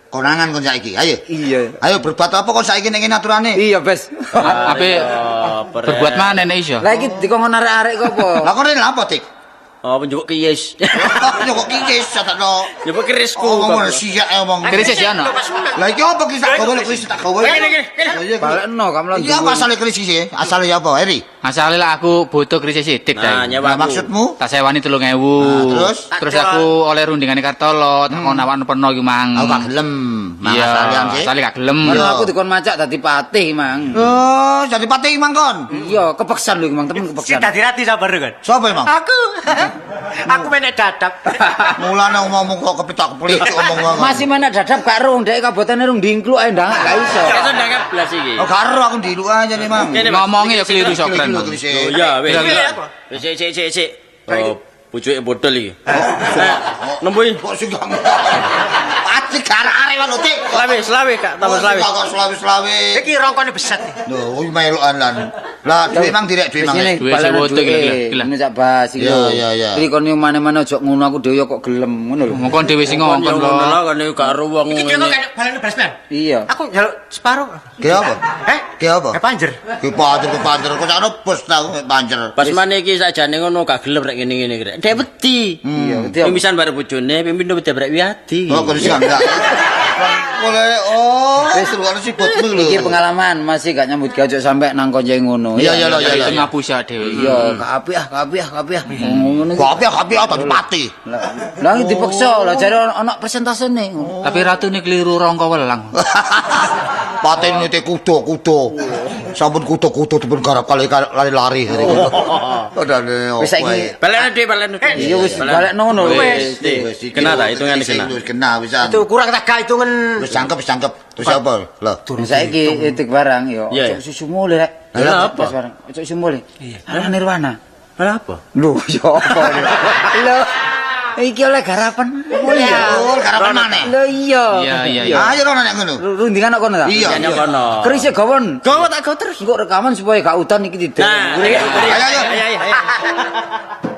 S7: Konangan kon saiki, ayo.
S2: Iya.
S7: Ayo berbuat apa kon saiki ning ngene aturane?
S2: Iya, Bes.
S6: ape berbuat mana nek iso?
S2: Lah iki dikongkon arek-arek kok apa?
S7: Lah kon rene lha apa, Dik?
S4: Oh, njupuk kiyes.
S7: Oh, kok kikis takno.
S4: Njupuk kerisku.
S7: Oh, ngomong siak e omong.
S6: Keris sih ana.
S7: Lah iki apa ki tak gawe lho keris tak gawe.
S3: Kene kene kene.
S2: Balekno kamu lan.
S7: Iki apa asale keris iki? Asale ya apa, Eri?
S6: Asale lah aku butuh keris sidik
S4: Nah,
S6: ta.
S4: nyewa
S7: Lah
S4: aku.
S7: maksudmu?
S6: Tak sewani 3000.
S7: Nah, terus?
S6: Terus aku oleh rundingane Kartolo, tak kon awakno peno iki mang.
S7: Aku gak gelem. Mang
S6: Iya,
S7: asalian sih.
S6: asale gak gelem.
S2: Ngono aku dikon macak dadi patih, Mang.
S7: Oh, jadi patih mang kon.
S2: Iya, kepeksan lho iki, Mang, temen
S3: Sing
S2: kepeksan.
S3: dadi ratu sapa kon?
S7: Sopo emang?
S3: Aku. Aku menek dadap.
S7: Mulane ngomong kok kepitak-kepelit omong ngomong.
S2: Masih mana dadap gak rung, dek kabotane rung dingkluk ae ndang gak iso.
S4: Iso ndangap blas iki.
S7: Oh, karo aku ndiluk aja nih, Mang.
S4: Kene, Mas.
S6: Ngomongnya ya keliru sokren.
S7: Keliru,
S6: Mang.
S7: kerise.
S4: Oh iya, wis.
S6: Iya.
S4: Wis sik sik sik sik. Oh, pucuke bodol iki. Eh, Nembui.
S7: Kok sing gak Digarap arek lho, Dik.
S4: Selawe, selawe gak tambah selawe.
S7: Kok selawe-selawe.
S3: Iki rongkone beset.
S7: Lho, kuwi melokan lan. Lah, duwe mang direk duwe mang.
S2: Wis ngene,
S6: Duwe
S2: balane
S6: sewote
S2: duwe.
S6: gila, gila.
S2: Ngono cak Bas iki.
S7: Iya,
S2: lho.
S7: iya, iya.
S2: Iki kon yo mane-mane aja ngono aku dhewe yo kok gelem ngono lho.
S6: Mongkon dhewe sing ngongkon
S4: Kon
S6: lho.
S4: ngono lho kon gak ero wong
S3: Iki
S4: ngene.
S3: kok gak balane beres men.
S2: Iya.
S3: Aku njaluk separo.
S7: Ki apa?
S3: Eh?
S7: Ki apa?
S3: Eh panjer.
S7: Ki panjer, ki panjer. Kok sakno bos tau panjer.
S4: Pas maneh iki sakjane ngono gak gelem rek ngene-ngene rek. Dek wedi.
S2: Iya, wedi apa?
S4: Pimisan bareng bojone, pimpin dibrak Wiyadi.
S7: Oh, kok sing enggak. Boleh, oh, wis terus sibutmu lho.
S2: Iki pengalaman masih gak nyambut gawe aja sampe nang konco ngono.
S7: Iya, iya, iya, iya.
S6: Itu ngapusi dhewe.
S2: Iya, gak apik ah, gak apik ah, gak apik ah. Ngono iki.
S7: Kok api api dadi pati.
S2: Lah iki dipaksa lah jare ana persentasene.
S6: Tapi ratune keliru rongko welang.
S7: Pati nite kuda-kuda. Sampun kuda-kuda dipun garap kali lari-lari. Padahal
S2: Wis saiki
S4: Balekno dhuwit, balekno dhuwit.
S2: iya wis balekno ngono lho.
S4: Wis, kena ta hitungane kena.
S7: Wis kena wisan.
S3: Itu kurang tak gak hitungan.
S7: Wis cangkep, wis cangkep. Terus apa? Lho.
S2: Saiki etik barang yo
S4: Iya,
S2: ojo susu mulih rek.
S4: Lah, apa?
S2: Wis barang, ojo susu mulih. Iya. Nirwana.
S4: Lah apa?
S2: Lho, yo apa lho? Iki oleh garapan.
S7: Iya, garapan maneh.
S2: Lho iya.
S6: Iya, iya, iya.
S7: Ayo rono nek ngono.
S2: Rundingan kok kono ta?
S7: Iya.
S4: Iya kono.
S2: Keris e gawon.
S4: Gowo tak go terus.
S2: Engko rekaman supaya gak udan iki didelok.
S4: Nah, ayo
S7: Ayo, ayo.
S4: ayo ayo.